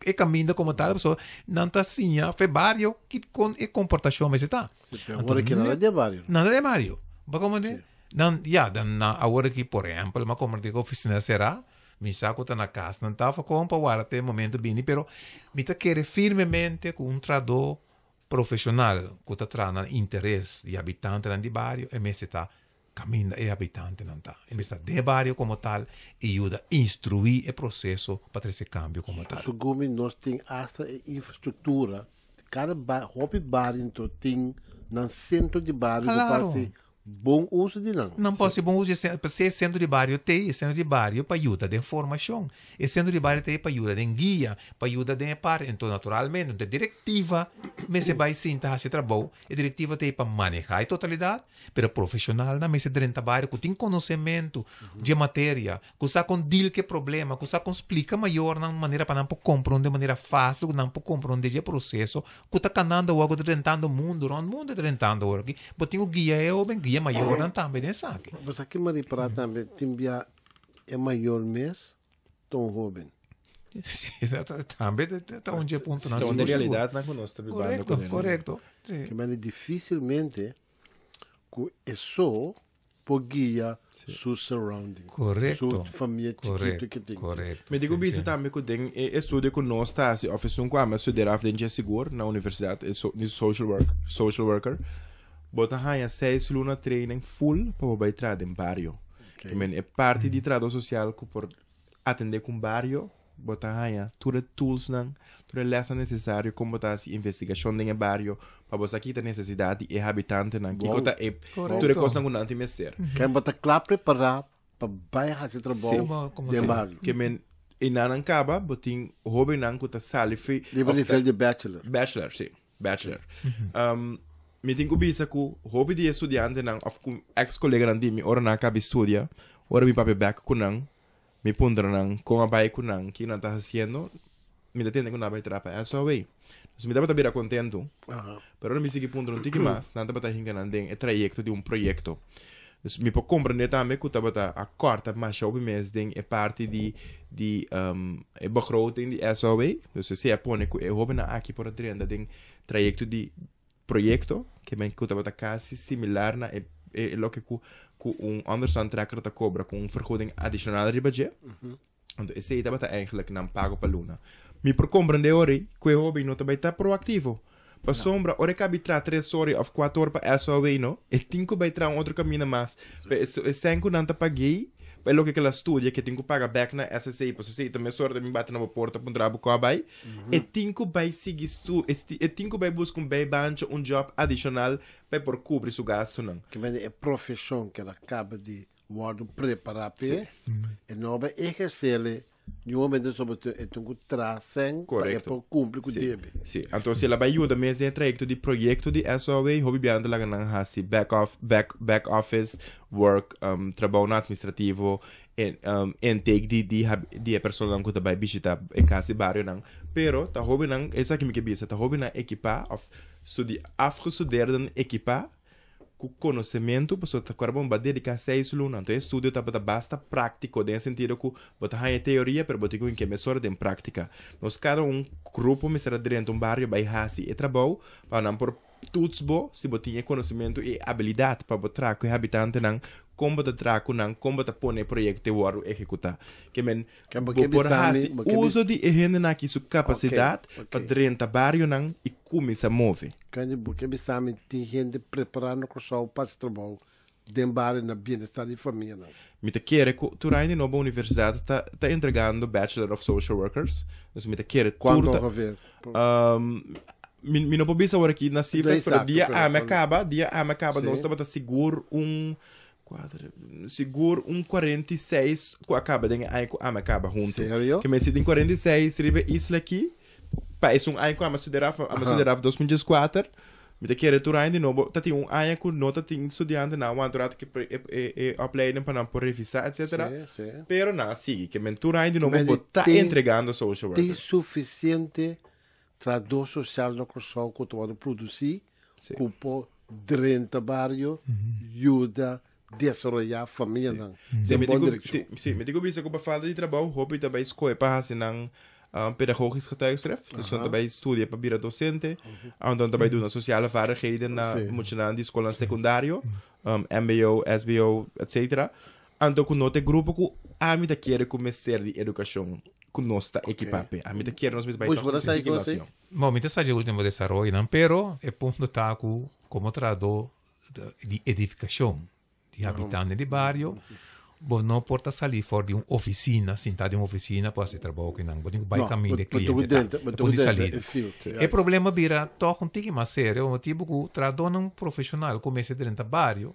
e kaminda komo tal, pasobra nan ta siña fe bario ki kon e komportashon mester ta. Sí, pero awor aki nada di e bario. Nada di e bario. Bo a komprendé? Nan, ya, dan nan awor aki, por ehèmpel, mi a komprendé ku ofisina será, mi sa ku ta na kas nan ta kon pa warda te e momento bini, pero mi ta kere firmemente ku un trahadó profeshonal ku ta traha na interes di habitantenan di bario e mester ta kaminda e habitantenan ta. E mester ta den e bario komo tal i yuda instruí e proseso pa trese kambio komo tal. Segun mi nos tin asta e infrastruktura, kada hopi bario anto tin nan sentro di bario ku por hasi Bon uso di nan. Nan por hasi bon uso di e P'esei e sentro di bario t'ei, e sentro di bario pa yuda den formashon. E sentro di bario t'ei pa yuda den guia, pa yuda den e parti. Enton naturalmente e direktiva mester bai sinta hasi e trabou. E direktiva t'ei pa manehá e totalidat, pero profeshonalnan mester drenta bario ku tin konosementu dje materia, Ku sa kon deal ku e problema, ku sa kon splika mayornan manera pa nan por komprondé manera fásil ku nan por komprondé dje proseso ku ta kanando awor, ku ta drentando mundu, rònt mundu ta drentando awor aki. Bo tin ku guia e hóben, guia mayornan tambe den esaki. Bo sa ki mi a ripará tambe, tin bia e mayor mes ta un hóben. Si, tambe ta un dje puntonan Ta un sigur sigur. realidatnan ku nos ta bibando Korekto, kuné. korekto. Si. Ke mende difisilmente ku e so por guia su surrounding. Korekto. Su famia chikitu ke tin. Korekto. Mi diku bisa tambe ku den e estudio ku nos ta hasi òf esun ku ami a studiar af den dje sigur na universidat e so di social work social worker bo ta haña seis luna training full pa bo bai traha den bario. Oké. Ke men e parti di trahadó sosial ku por atendé ku un bario, bo ta haña tur e toolsnan, tur e lèsnan nesesario kon bo ta hasi investigashon den e bario pa bo sa ki ta nesesidat di e habitantenan, kiko ta e tur e kosnan ku nan tin mester. Ken bo ta kla prepará pa bai hasi trabou den bario. Ke men e nan kaba, bo tin hóbennan ku ta sali fi. Riba nivel di bachelor. Bachelor, si. Bachelor. Mi tin ku bisa ku hopi di e studiantenan òf ku eks koleganan di mi ora nan a kaba di studia, ora mi papia bèk ku nan, Mi puntra nan kon a bai ku nan, ki nan ta hasiendo, mi ta tende ku nan a bai traha pa SOA. Dus mi tabata bira kontentu, pero ora mi sigui puntra un tiki mas, nan tabata hinka nan den e trayekto di un proyekto. Dus mi por komprende tambe ku tabata a kòrta masha hopi mes den e parti di di e begroting di SOA. Dus esei a pone ku e hóbennan aki por a drenta den trayekto di proyekto ke men ku tabata kasi similar na e e loke ku ku un onderstandtrekker ta kobra ku un vergoeding adishonal riba dje. Anto esei tabata eigenlijk nan pago pa luna. Mi por komprende ori ku e hoben no ta bai ta proaktivo. Pasobra ora e kabi traha tres ora òf kuater ora pa SOW no, e tin ku bai traha un otro kaminda mas. Pa e e sèn ku nan ta pag'ei pa e loke ku el a studia ke tin ku paga bèk na SSA pasobra esei ta mesora ta bin bati na bo porta puntra bo ku a bai. E tin ku bai sigui stu, e tin ku bai buska un bijbaantje, un job adishonal pa e por kubri su gastunan. Ke mende e profeshon ku el a kaba di wòrdu prepará p'e, e no a bai ehersé niun momento soba e tin ku traha sèn pa e por kumpli ku debe. Sí, anto si el a bai yuda mes den e trayekto di proyekto di SOW, hopi biaha nan ta laga nan hasi back off, back, back office work, trabounan administrativo, E intake di di di e personanan ku ta bai bishita e kas di barionan, pero ta hobennan, esaki mi ke bisa, ta hobennan ekipá òf studi afgestudeerden ekipá ku konosementu pasobra ta kòrda bo bo a dediká seis luna. Anto e estudio tabata basta práktiko den e sentido ku bo ta haña e teoria pero bo tin ku hink'é mesora den práktika. Nos kada un grupo mester a drenta un bario bai hasi e trabou pa nan por Toets bo si bo tin e konosementu i e abilidat pa bo traha ku e habitantenan, kon bo ta traha ku nan, kon bo ta pone e proyekto te wòrdu ehekutá. Ke men, bo por hasi uso di e hendenan aki su kapasidat pa drenta barionan i kuminsá move. Kende bo ke bisa mi tin hende prepará na Kòrsou pa hasi trabou den bario na bienestar di famianan? Mi ta kere ku tur aña di nobo universidat ta ta entregando Bachelor of Social Workers. Dus mi ta kere tur Kuantu ta ongeveer? Mi mi no por bisa awor aki na cifras, pero Exacto, dia pero ami a kaba, dia ami a kaba Sí. nos tabata sigur un kuater, sigur un 46 ku a kaba den e aña ku ami a kaba huntu. Serio? Ke men si tin 46 riba e isla aki, Pa esun aña ku ami a studiar af, ami a studiar af 2014, mi ta kere tur aña di nobo, ta tin un aña ku no ta tin studiantenan wanta ora ki e e e opleiding pa nan por revisá etcetera. Sí, sí. Pero nan a sigui, ke men tur aña di nobo Men bo ta tin- entregando social Tin worker. sufisiente trahadó sosial na Kòrsou ku ta wòrdu produsí Sí. ku por drenta bario, yuda desaroyá famianan Sí, den mi bon tin ku, direkshon. sí, sí, mi tin ku bisa ku pa falta di trabou hopi ta bai skohe pa hasi nan pedagogisch getuigschrift. Dus nan ta bai studia pa bira docente. Anto nan ta bai duna sociale vaardigheden na muchanan di skolnan sekundario, mbo, sbo, etcetera. Anto ku no ta e grupo ku ami ta kere ku mester di edukashon ku nos ta ekipá p'e. Ami ta kere nos mester bai Pues tòg bo ta sa un tiki kos mas ei? yòn. Bon, mi ta sa dje ultimo desaroyonan, pero e punto ta ku komo trahadó di edifikashon di habitante di bario, bo no por ta sali for di un ofisina, sinta den un ofisina pa hasi trabou ku nan. Bo tin ku bai No, kaminda bo e bo tin ku kliente ta. drenta, bo E tin ku punto di drenta salida. e field, E juist. problema bira tòg un tiki mas serio, pa motibu ku trahadónan profeshonal ku mester drenta bario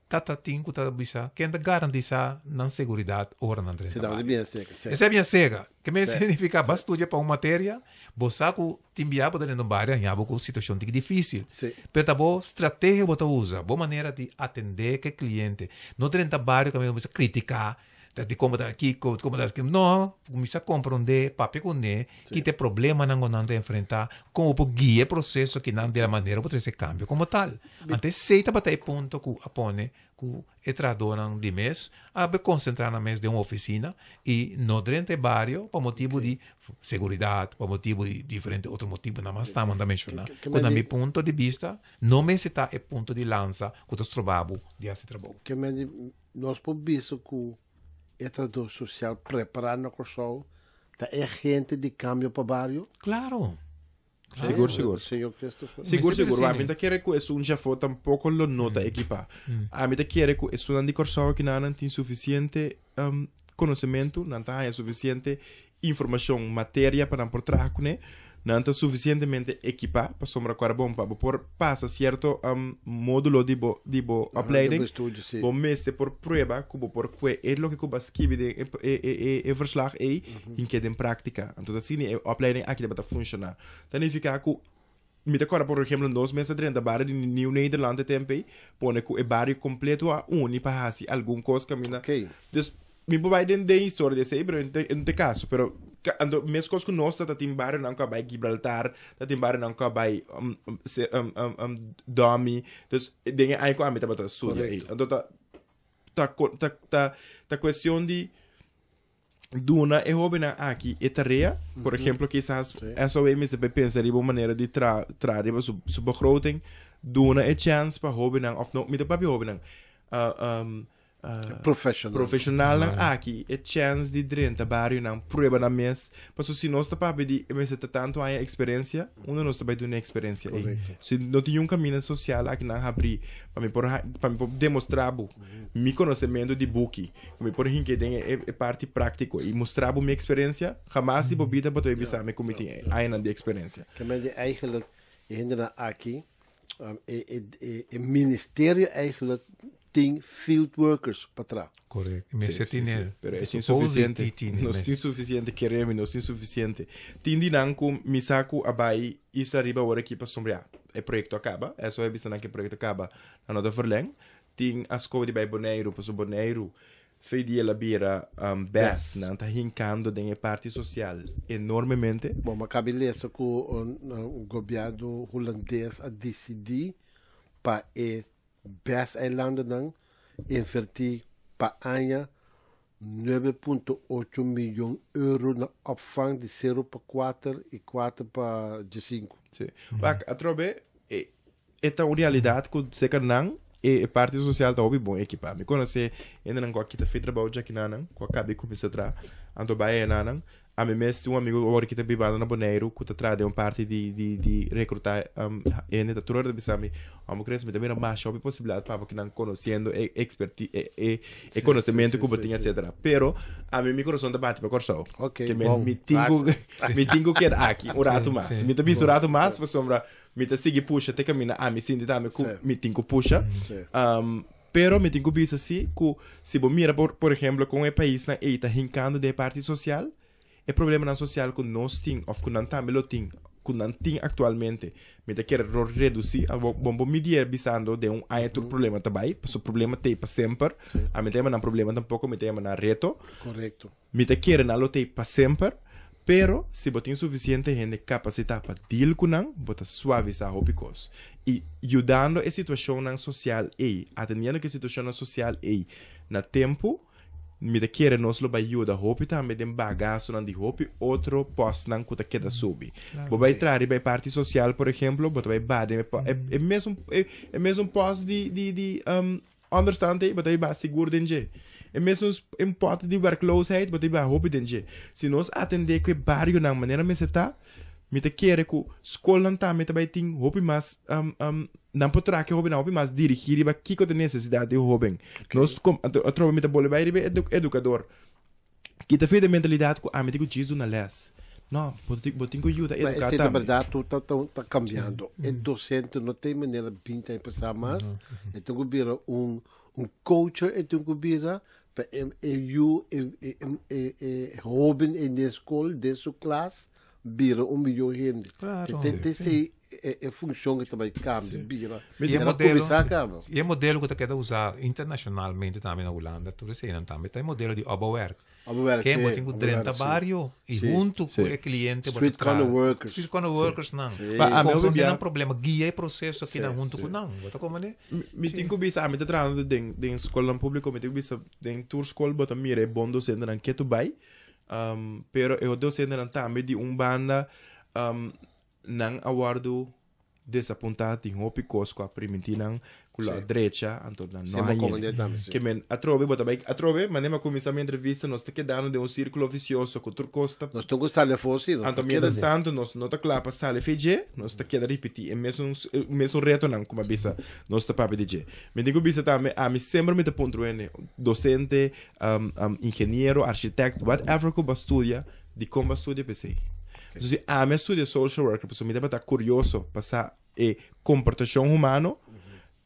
ta ta tin ku ta bisa ken ta garantisá nan seguridat ora nan Si drenta ta bario. bien seka, si. Esei bien seka. Ke men Sí. signifiká bo a studia pa un materia, bo sa ku tin bia bo ta drenta un bario haña bo ku situashon tiki difísil. Sí. Pero ta bo strategia bo ta usa, bo manera di atendé ku e kliente. No drenta bario kaminda bo bisa kritiká. Ta di kon bo ta kiko, kon bo ta No, kuminsá komprondé, papia kuné, kita e problemanan ku nan ta enfrentá, kon bo por guia e proseso kinan di la manera bo trese kambio komo tal. Anto esei tabata e punto ku a pone ku e trahadónan di mes a be konsentrá nan mes den un ofisina i no drenta e bario pa motibu di seguridat, pa motibu di diferente otro motibunan mas ta menshoná. Ku na mi punto di bista no mester ta e punto di lansa ku ta stroba bo di hasi trabou. Ke men di nos por bisa ku e trahadó sosial prepará na Kòrsou ta e agente di kambio pa bario? Klaro. Sigur, sigur. Señor Christopher. Sigur, Mester sigur. presente. Ami ta kere ku esun jafó tampoko lo no ta ekipá. Ami ta kere ku esunnan di Kòrsou akinan nan tin sufisiente um, konosementu, nan ta haña sufisiente informashon, materia pa nan por traha kuné. Nan ta sufisientemente ekipá pasobra ku ara bon pa bo por pasa sierto um, módulo di bo di bo opleiding. Bo estudio, sí. Bo mester por prueba ku bo por kue e loke ku bo a skibi den e e e e e verslag ei hink'é den práktika. Anto ta asina e opleiding aki tabata funshoná. Ta nifiká ku mi ta kòrda por ehemplo nos mes a drenta bario di Nieuw Nederland e tempu ei, pone ku e bario kompleto a uni pa hasi algun kos kaminda. Oké. Dus mi por bai den den historia di esei pero e no ta e kaso. Pero anto meskos ku nos ta tin barionan ku a bai Gibraltar, ta tin barionan ku a bai Domi. Dus den e aña ku ami tabata studia ei. Korekto. Anto ta ta ta ta ta kuestion di duna e hóbennan aki e tarea. Por ehemplo, kisas SOA mester bai pensa riba un manera di tra traha riba su su begroting. Duna e chèns pa hóbennan òf no, mi ta papia hóbennan, Professional. profesionalnan aki e chèns di drenta barionan, prueba nan mes. Pasobra si nos ta papia di e mester ta tantu aña eksperensia, unda nos ta bai duna e eksperensia ei? Korekto. Si no tin un kaminda sosial aki nan habrí pa mi por pa mi por demostrá bo mi konosementu di buki, ku mi por hinka den e e parti práktiko i mustra bo mi eksperensia, hamas di bo bida bo ta bai bisa mi ku mi tin añanan di eksperensia. Ke men di eigenlijk e hendenan aki, e e e e ministerio eigenlijk tin field workers pa traha. Correcto. Mester Sí, sí, tin sí. el. Pero es Supposedly insuficiente. tin Nos tin suficiente, keremi, nos tin suficiente. Tin di nan ku mi sa ku a bai Isla Riba awor aki pasobra ya, e proyekto a kaba. Eso a bisa nan ku e proyekto a kaba, nan no ta verleng. Tin a skohe di bai Boneiru pasobra Boneiru fe di el a bira um, bes. Bes. Nan ta hinkando den e parti sosial enormemente. Bon, mi a kabi lesa ku un un gobièrnu hulandes a disidí pa e bes eilandennan invertí pa aña 9.8 miyon euro na opvang di sero pa kuater i kuater pa diesinku. Sí. Wak, atrobe, e, e ta un realidat ku seker nan e, e parti sosial ta hopi bon ekipá. Mi konosé hendenan ku a kita fe trabou djakinan ku a kabi kuminsá traha, anto bai enanan. Ami mes tin un amigu awor ki ta bibando na Boneiru ku ta traha den un parti di di di rekrutá hende ta tur ora ta bisa mi, Amo Chris, mi ta mira masha hopi posibilidat pa bo kinan konosiendo e eksperti e e e konosementu ku bo tin etsetera. Pero ami mi kurason ta bati pa Kòrsou. Ok, Ke men bon. mi tin ku mi tin ku keda aki un ratu mas. Mi ta bisa un ratu mas pasobra mi ta sigui pusha te kaminda ami sinti tambe ku mi tin ku pusha. Pero mi tin ku bisa si ku si bo mira por por ehemplo kon e paisnan ei ta hinkando den e parti sosial, e problemanan sosial ku nos tin òf ku nan tambe lo tin, ku nan tin aktualmente, mi ta kere lo redusí. Bo bo midier bisando den un aña tur problema ta bai, pasobra problema t'ei pa semper. Ami ta yama nan problema tampoko, mi ta yama nan reto. Korekto. Mi ta kere nan lo t'ei pa semper, pero si bo tin sufisiente hende kapasitá pa deal ku nan, bo ta suavisá hopi kos. I yudando e situashonnan sosial ei, atendiendo ku e situashonnan sosial ei na tempu, mi ta kere nos lo bai yuda hopi tambe den baha gastunan di hopi otro pòstnan ku ta keda subi. Bo bai traha riba e parti sosial, por ehemplo, bo ta bai baha den e e mesun e mesun pòst di di di Onderstand ei, bo ta biba sigur den dje. E mesun un pòt di wèrkloosheid, bo ta biba hopi den dje. Si nos atendé ku e barionan manera mester ta, mi ta kere ku skolnan tambe ta bai tin hopi mas, nan por traha ku e hóbennan hopi mas dirigí riba kiko ta e nesesidat di e hóben. Nos atrobe mi ta bolbe bai riba e edukador. Kita fe de mentalidat ku ami tin ku djis duna lès. No, bo tin bo tin ku yuda Ma eduká esei ta tambe. bèrdat tur ta ta ta kambiando. E dosente no tin manera binti aña pasá mas. E tin ku bira un un coacher e tin ku bira pa e e yu e e e e hóben ei den skol den su klas bira un mihó hende. Claro. Te te esei. e funshon ku ta bai kambia bira. I e El a modelo, kuminsá kaba. i e modelo ku ta keda usá internashonalmente tambe na Hulanda, tur eseinan tambe ta e modelo di opbouwwerk. Opbouwwerk, Ken bo sí, tin ku drenta opbouwwerk, sí. bario i Sí. huntu ku Sí. e kliente bo ta Street corner traha. workers. Street corner workersnan. Sí. Pa ami hopi Komprondé bia nan problema, guia e proseso Sí, akinan huntu sí. ku nan. Bo ta komprendé? Mi tin ku bisa, ami ta trahando den den skolnan públiko, mi tin ku bisa den tur skol bo ta mira e bon dosentenan ketu bai, pero e dosentenan tambe di un banda nan a wòrdu desapuntá tin hopi kos ku a primintí nan ku lo a drecha anto nan no a hañ'é. Ke men atrobe bo ta bai atrobe manera mi a kuminsá mi entrevista nos ta kedando den un sírkulo visioso ku tur kos ta Nos ta ku sali afó sí anto mientras tanto nos no ta kla pa sali fe dje nos ta keda ripití e mesun mesun retonan ku mi a bisa nos ta papia di dje. Mi tin ku bisa tambe ami semper mi ta puntra wende dosente ingeniero architect whatever ku bo a studia Dikon bo a studia p'esei? Entonces, si ami a studia social worker pasobra mi tabata kurioso pa sa e komportashon humano,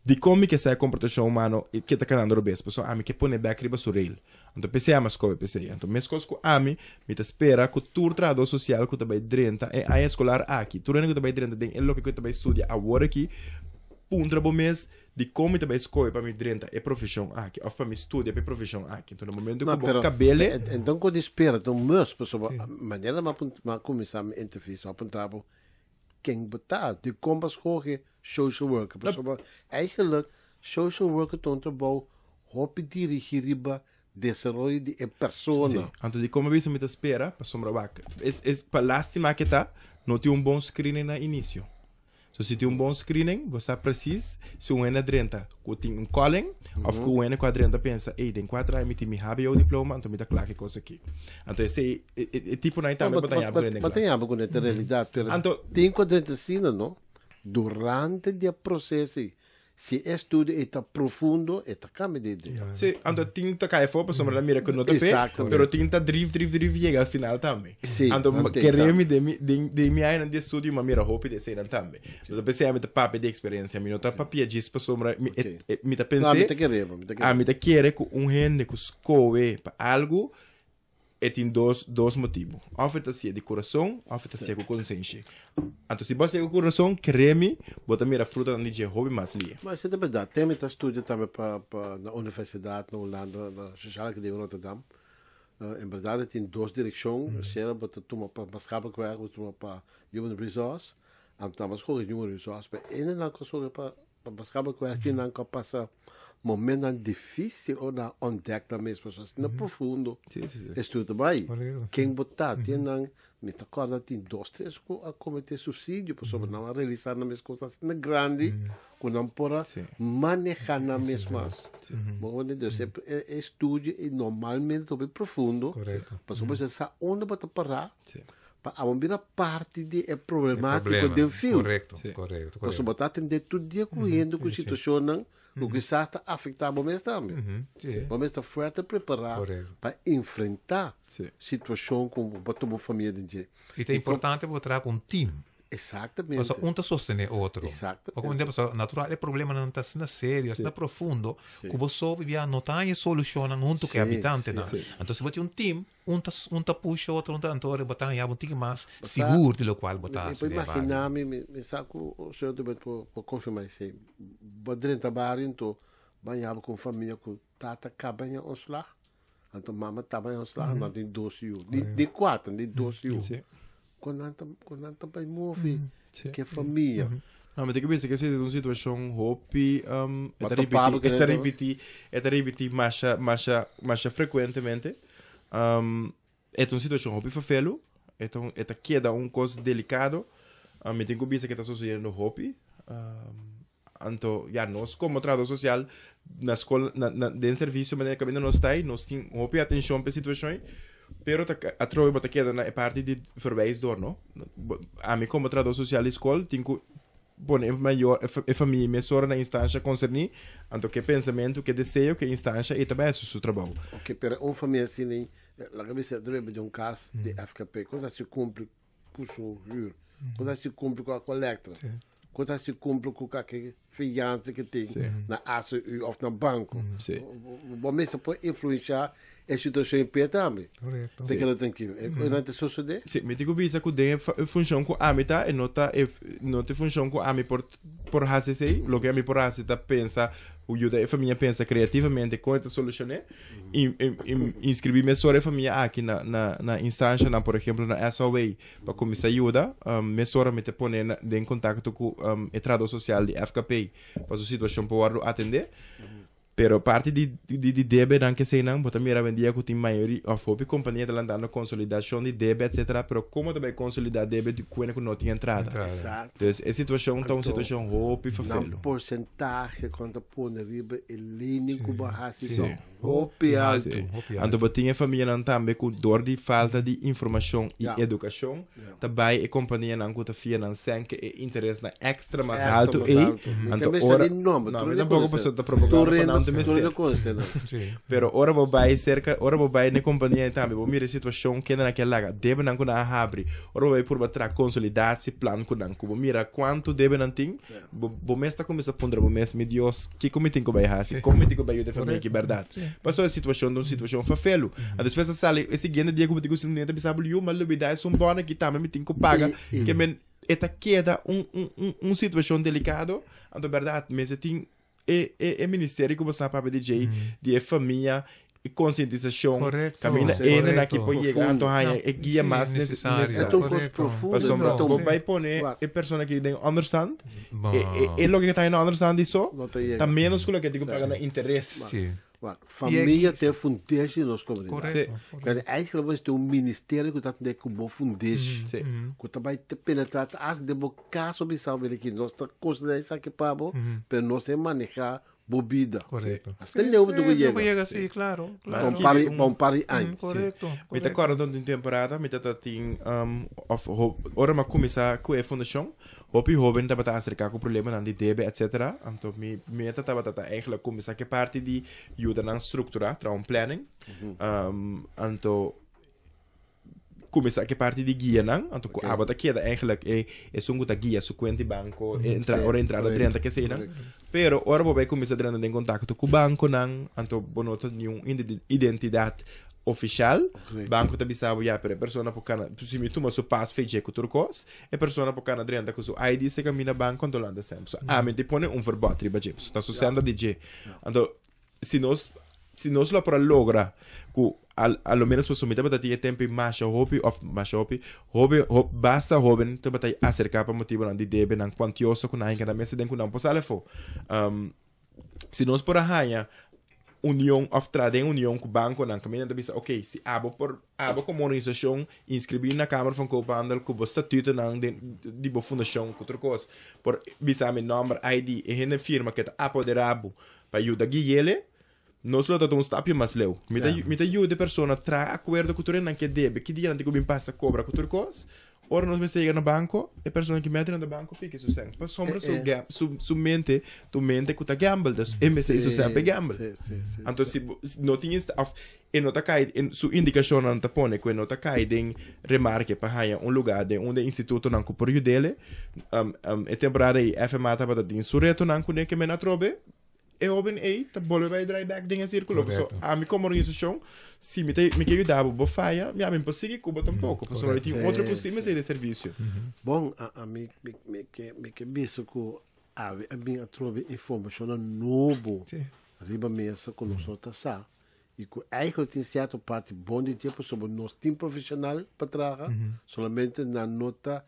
dikon mi ke sa e komportashon humano ke ta kanando robes? Pasobra ami ke pone bèk riba su rail. Anto p'esei ami a skohe p'esei. Anto meskos ku ami, mi ta spera ku tur trahadó sosial ku ta bai drenta e aña eskolar aki, tur hende ku ta bai drenta den e loke ku e ta bai studia awor aki, puntra bo mes, Dikon mi ta bai skohe pa mi drenta e profeshon aki òf pa mi studia pa e profeshon aki? Enton na momento ku bo kabele. Enton ku di spera ta un mes pasobra manera mi a kuminsá mi entrevista mi a puntra bo ken bo ta, dikon bo a skohe social worker pasobra eigenlijk social worker ta un trabou hopi dirigí riba desaroyo di e persona. Sí, anto dikon mi a bisa mi ta spera pasobra wak es pa lastima ke ta no tin un bon screening na inisio. So si tin un bon screening, bo sa precies si un hende a drenta ku tin un calling of ku un hende ku a drenta pensa, ey, den kuater aña mi tin mi HBO diploma, anto mi ta kla ku e kos aki. Anto esei, e, e, e tiponan ei tambe bo ta haña bo den Bo ta klas. haña bo ku e realidad, pero Anto tin ku a drenta asina, no? Durante di e proceso ei, Si e estudio ei ta profundo, e ta cambia di idea. Sí, anto tin ta kai afó pasobra nan mira ku no ta p'e, pero tin ta drif, drif, drif yega al final tambe. Sí, Anto nan tin kere ta. mi den mi, den, den mi añanan di estudio mi a mira hopi di eseinan tambe. No ta p'esei ami ta papia di eksperensia, mi no ta papia djis pasobra mi, e, e, mi ta No, ami pens'é, ta kere bo, mi ta kere. ami ta kere ku un hende ku skohe pa algu, E tin dos dos motibu. Òf e ta hasié di kurason, òf e ta hasié ku konsenshi. Anto si bo hasié ku kurason, kere mi, bo ta mira frutanan di dje hopi mas lia. Ma esei ta bèrdat. Ten mi ta studia tambe pa pa na universidat na Hulanda, na Sociale Academie Rotterdam. En bèrdat e tin dos direkshon. Sea bo ta tuma pa maatschappelijk werk, bo ta tuma pa human resource. Anto nan bo a skohe human resource. Pero ene nan ku a skohe pa Pa maatschappelijk werk tin nan ku a pasa momentonan difísil ora nan a ontdek nan mes pasobra asina profundo e studio ta bai. Ken bo ta? Tin nan, mi ta kòrda tin dos tres ku a kometé suisidio pasobra nan a realisá nan mes kos asina grandi ku nan por a manehá nan mes mas. Bo comprende? Dus e studio e normalmente ta hopi profundo pasobra bo sa unda bo ta pará Pa abo bira parti di e problemático den field. Correcto, correcto, correcto. Pasobra bo ta atendé tur dia ku hende ku situashonnan ku kisas ta afektá bo mes tambe. Bo mes ta fuerte prepará pa enfrentá situashon ku bo ta bo famia den dje. I ta importante pa bo traha ku un team. Exactamente. Pasobra un ta sostené otro. Exactamente. Bo comprende? Pasobra natural e problemanan ta asina serio, asina profundo, ku bo so bia no ta haña e solushonnan huntu ku e habitantenan. Anto si bo tin un team, Un ta un ta pusha otro, un ta anto ora bo ta haña bo un tiki mas sigur di lokual bo ta Mi hasi por den e bario. imagina mi, mi mi sa ku señor Tubert por por konfirma esei. Bo drenta bario anto bo haña bo ku un famia ku tata kaba haña ontslag, anto mama taba haña ontslag, nan tin dos yu, di di kuater, di dos yu. Kon nan ta kon nan ta bai move ke famia? No, mi tin ku bisa ku esei ta un situashon hopi e Bo ta topa bo ripití, e ku ta ripití, e ta ripití masha masha masha frekuentemente. E ta un situashon hopi ferfelu, e ta un e ta keda un kos delikado. Mi tin ku bisa ku e ta sosediendo hopi. Anto ya nos komo trahador sosial na skol na na den servisio manera kaminda nos ta ei nos tin hopi atenshon pa e situashon ei pero ta atrobe bo ta keda na e parti di verwijs door no. Ami komo trahador sosial di skol tin ku pone e mayor e famia mesora na instansha konserní anto ke pensamentu ke deseo ke instansha ei ta bai hasi su trabou. Oke pero un famia asina ei laga bisa atrobe di un kas di FKP kon ta si kumpli ku su huur kon ta si kumpli ku a kolekta Ku ta si kumpli ku kake fiansa ku tin na ACU òf na banko. Bo mester por influensiá e situashon p'e tambe. Korekto. Ta keda trankil. E nan ta sosodé? Sí, mi tin ku bisa ku den e funshon ku ami ta, e no ta e no ta e funshon ku ami por por hasi esei. Loke ami por hasi ta pensa, yuda e famia pensa kreativamente kon e ta solushoné. I i inskribí mesora e famia aki na na na instanshanan, por ehemplo na SOA, pa kuminsá yuda. Mesora mi ta pone na den kontakto ku e trahadó sosial di FKP pa su situashon por wòrdu atendé. Pero parti di di di debenan keseinan bo ta mira awendia ku tin mayori òf hopi kompania ta lantando konsolidashon di debe etsetera pero komo ta bai konsolidá debe di kuende ku no tin entrada. Exacto. Dus e situashon ta un Anto, situashon hopi nan ferfelu. porsentahe ku ta pone riba e lening ku bo a hasi Sí. ta hopi altu. Sí. Hopi Anto altu. bo tin e famianan tambe ku dor di falta di informashon i Ja. edukashon Ja. ta bai e kompanianan ku ta fia nan sèn ke e interesnan èkstra mas Extra haltu mas ei. altu. Mi Anto ta mester ora di nomber, No, tur mi hende tampoco konosé. pasobra ta Tur propaganda pa hende nan te tur mester. hende konosé nan. Sí. Pero ora bo bai serka, ora bo bai na e kompania ei tambe, bo mira e situashon kende nan ke laga, debenan ku nan a habri. Ora bo bai purba traha konsolidatieeplan ku nan, ku bo mira kuantu debe nan tin, bo bo mes ta kuminsá puntra bo mes, mi Dios, kiko mi tin ku bai hasi? Kon mi tin ku bai yuda e famia aki bèrdat? Pasobra e situashon ta un situashon fafelu. Anto despues ta sali e siguiente dia ku bo tin ku sinti ta bisa bo, yu, mi a lubidá esun bòn aki tambe mi tin ku paga. Ke men e ta keda un un un un situashon delikado. Anto bèrdat mester tin e e e ministerio ku bo sa papia di djei, di e famia, e konsientisashon. Korekto, Kaminda ene na ki korekto. por yega anto haña No, e guia sí, mas necesario. E necesario. ta un kos Korekto. profundo. Pasobra e ta un- bo bai pone Wak. e persona aki den onderstand, Bo- e e e loke ke ta haña na onderstand di so, No ta yega. ta menos ku loke tin ku Sí. paga na interes. Sí. Wak, Famia ta e fundeshi di nos komunidat. Korekto. Pero eigenlijk was het un ministerio ku ta tende ku bo fundeshi. Sí. Ku ta bai te penetrá te as den bo kas bo bisa bo ki nos ta konsiderá esaki pa bo, pero nos ta maneha bo bida. Korekto. Hasta leu bo tuku Leu bo yega. yega, sí, klaro. Pa Klaro. un par di, pa un par di aña. Korekto. Mi ta kòrda durante un temporada mi tata tin òf ora mi a kuminsá ku e fundashon, hopi hóben tabata aserká ku problemanan di debe etsetera. Anto mi meta tabata ta eigenlijk kuminsá ku e parti di yuda nan strukturá, traha un planning. Anto kuminsá ku e parti di guianan, anto ku abo ta keda eigenlijk e esun ku ta guia su kuenta di banko, entra ora entrada drenta keseinan. Pero ora bo bai kuminsá drenta den kontakto ku bankonan, anto bo no ta niun identidat ofishal, banko ta bisa bo ya, pero e persona por kana, si mi tuma su pas fecha ku tur kos, e persona por kana drenta ku su ID se kaminda banko anto lanta sèm. So ami ta pone un verbòt riba dje, pasobra ta su sènda di dje. Anto si nos si nos lo por a logra ku al a lo menos pasobra mi tabata tin e tempo ei masha hopi of masha hopi hopi ho basta hoben tabata aserká pa motibonan di debenan kuantioso ku nan hinka nan mester den ku nan por sali afó. Si nos por a haña union of traha den union ku bankonan kaminda nan ta bisa ok si abo por abo komo organisashon inskribí na Kamer van Koophandel ku bo statutonan den di bo fundashon ku tur kos por bisa mi nòmber ID e hende firma ke ta apoderá bo Pa yuda guiele, nos lo ta ta un stapje mas leu. Mi ta, mi ta yuda e persona traha akuerdo ku tur e nan ke debe, ki dia nan tin ku bin pasa kobra ku tur kos. Ora nos mester yega na banko, e persona ki mete na banko piki su sèn. Pasobra su gam, su, su mente ta un mente ku ta gamble, dus e mester su sèn pa e gamble. Anto si bo no tin insta, òf e no ta kai, su indikashonnan ta pone ku e no ta kai den remarke pa haña un lugá den un di e institutonan ku por yud'é. E temporada ei FMA tabata tin su retonan kuné ke men atrobe e hóben ei ta bolbe bai drai bèk den e sírkulo. Pasobra ami komo organisashon, si mi ta mi ke yuda bo, bo faya, mi ami no por sigui ku bo tampoko. Pasobra mi tin otro ku si mester di servisio. Bon, ami mi ke mi ke bisa ku awe a bin atrobe informashonnan nobo riba mesa ku nos no ta sa. I ku eigenlijk tin sierto parti bon di dje pasobra nos tin profesional pa traha, solamente nan no ta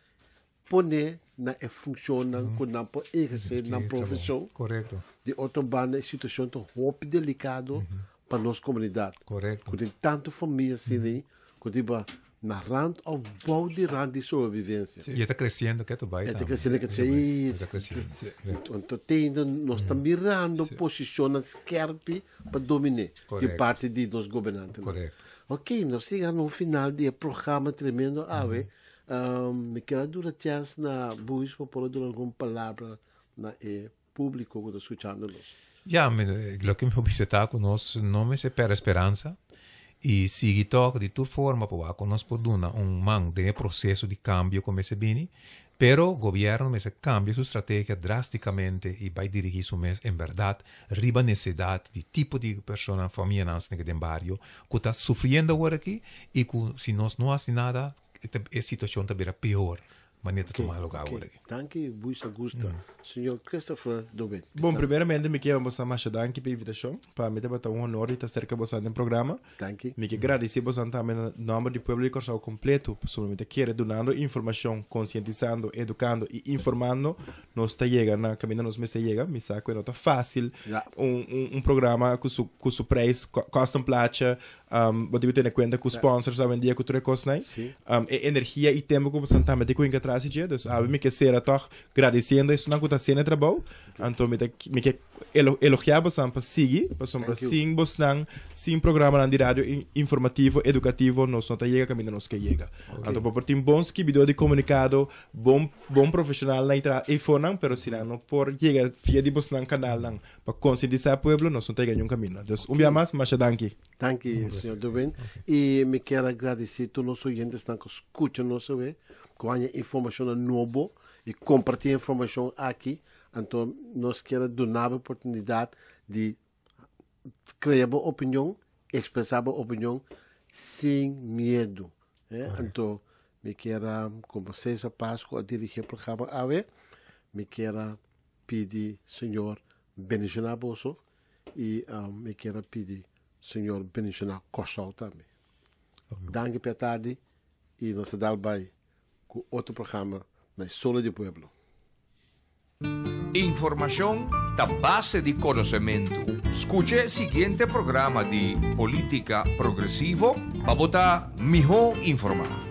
pone na e funcionnan ku nan por eherce nan profesion. Di otro banda e situacion ta hopi delicado pa nos comunidad. Ku tin tanto famia asina ku riba na rand of bou di rand di sobrevivencia. Y e ta creciendo ketu bai E ta tambe. creciendo ketu bai. E ta creciendo. Sí. Anto te ainda nos ta mirando posicionnan skerpi pa dominé di parti di nos gobernantenan. Ok, nos ta yega na un final di e programa tremendo awe. Mi kier a duna chance na Buis pa por a duna algun palabra na e publico cu ta scuchando nos. Ya, mi, loke mi por bisa ta cu nos no mester perde speransa y sigui tok di tur forma pa wak cu nos por duna un man den e proceso di cambio cu mester bini. Pero gobièrnu mester kambia su strategia drástikamente i bai dirigí su mes en bèrdat riba nesedat di tipo di personanan, famianan asina den bario ku ta sufriendo awor aki i ku si nos no hasi nada e situashon ta bira peor manera ta tuma lugar awor aki. Danki Buis Augusta. Señor Christopher Dobet. Bon, primeramente mi ke boso masha danki pa e invitashon. Pa mi tabata un honor di ta serka boso den programa. Danki. Mi ke gradisí boso tambe na nòmber di pueblo di Kòrsou kompleto, pasobra mi ta kere dunando informashon, konsientisando, edukando i informando nos ta yega na kaminda nos mester yega. Mi sa ku e no ta fásil un un programa ku su ku su preis kòsta un placha, bo tin ku tene kuenta ku sponsors awendia ku tur e kosnan ei. E energia i tempu ku boso tambe tin ku hinka tras di dje. Dus awe mi ke sera tòg gradisiendo esunnan ku ta hasiendo e trabou. Anto mi ta mi ke elogiá bosan pa sigui, pasobra sin bosnan, sin programanan di radio informativo, edukativo, nos no ta yega kaminda nos ke yega. Anto bo por tin bon skibidó di komunikado, bon bon profeshonalnan i traha eifonan, pero si nan no por yega via di bosnan kanalnan pa konsientisá e pueblo, nos no ta yega niun kaminda. Dus un bia mas, masha danki. Danki, señor Dubin. I mi kier a gradisí tur nos oyentesnan ku skucha nos awe, ku haña informashonnan nobo i kompartí e informashon aki. Anto nos kier a duna bo oportunidat di krea bo opinion, ekspresá bo opinion sin miedu. Anto mi kier a, komo Cesar Pascu a dirigí e programa awe, mi kier a pidi Señor bendishoná boso i mi kier a pidi Señor bendishoná Kòrsou tambe. Danki p'e tardi i nos ta dal bai ku otro programa na e Solo di Pueblo. Informashon ta base di konosementu. Skucha e siguiente programa di Polítika Progresivo pa bo ta mihó informá.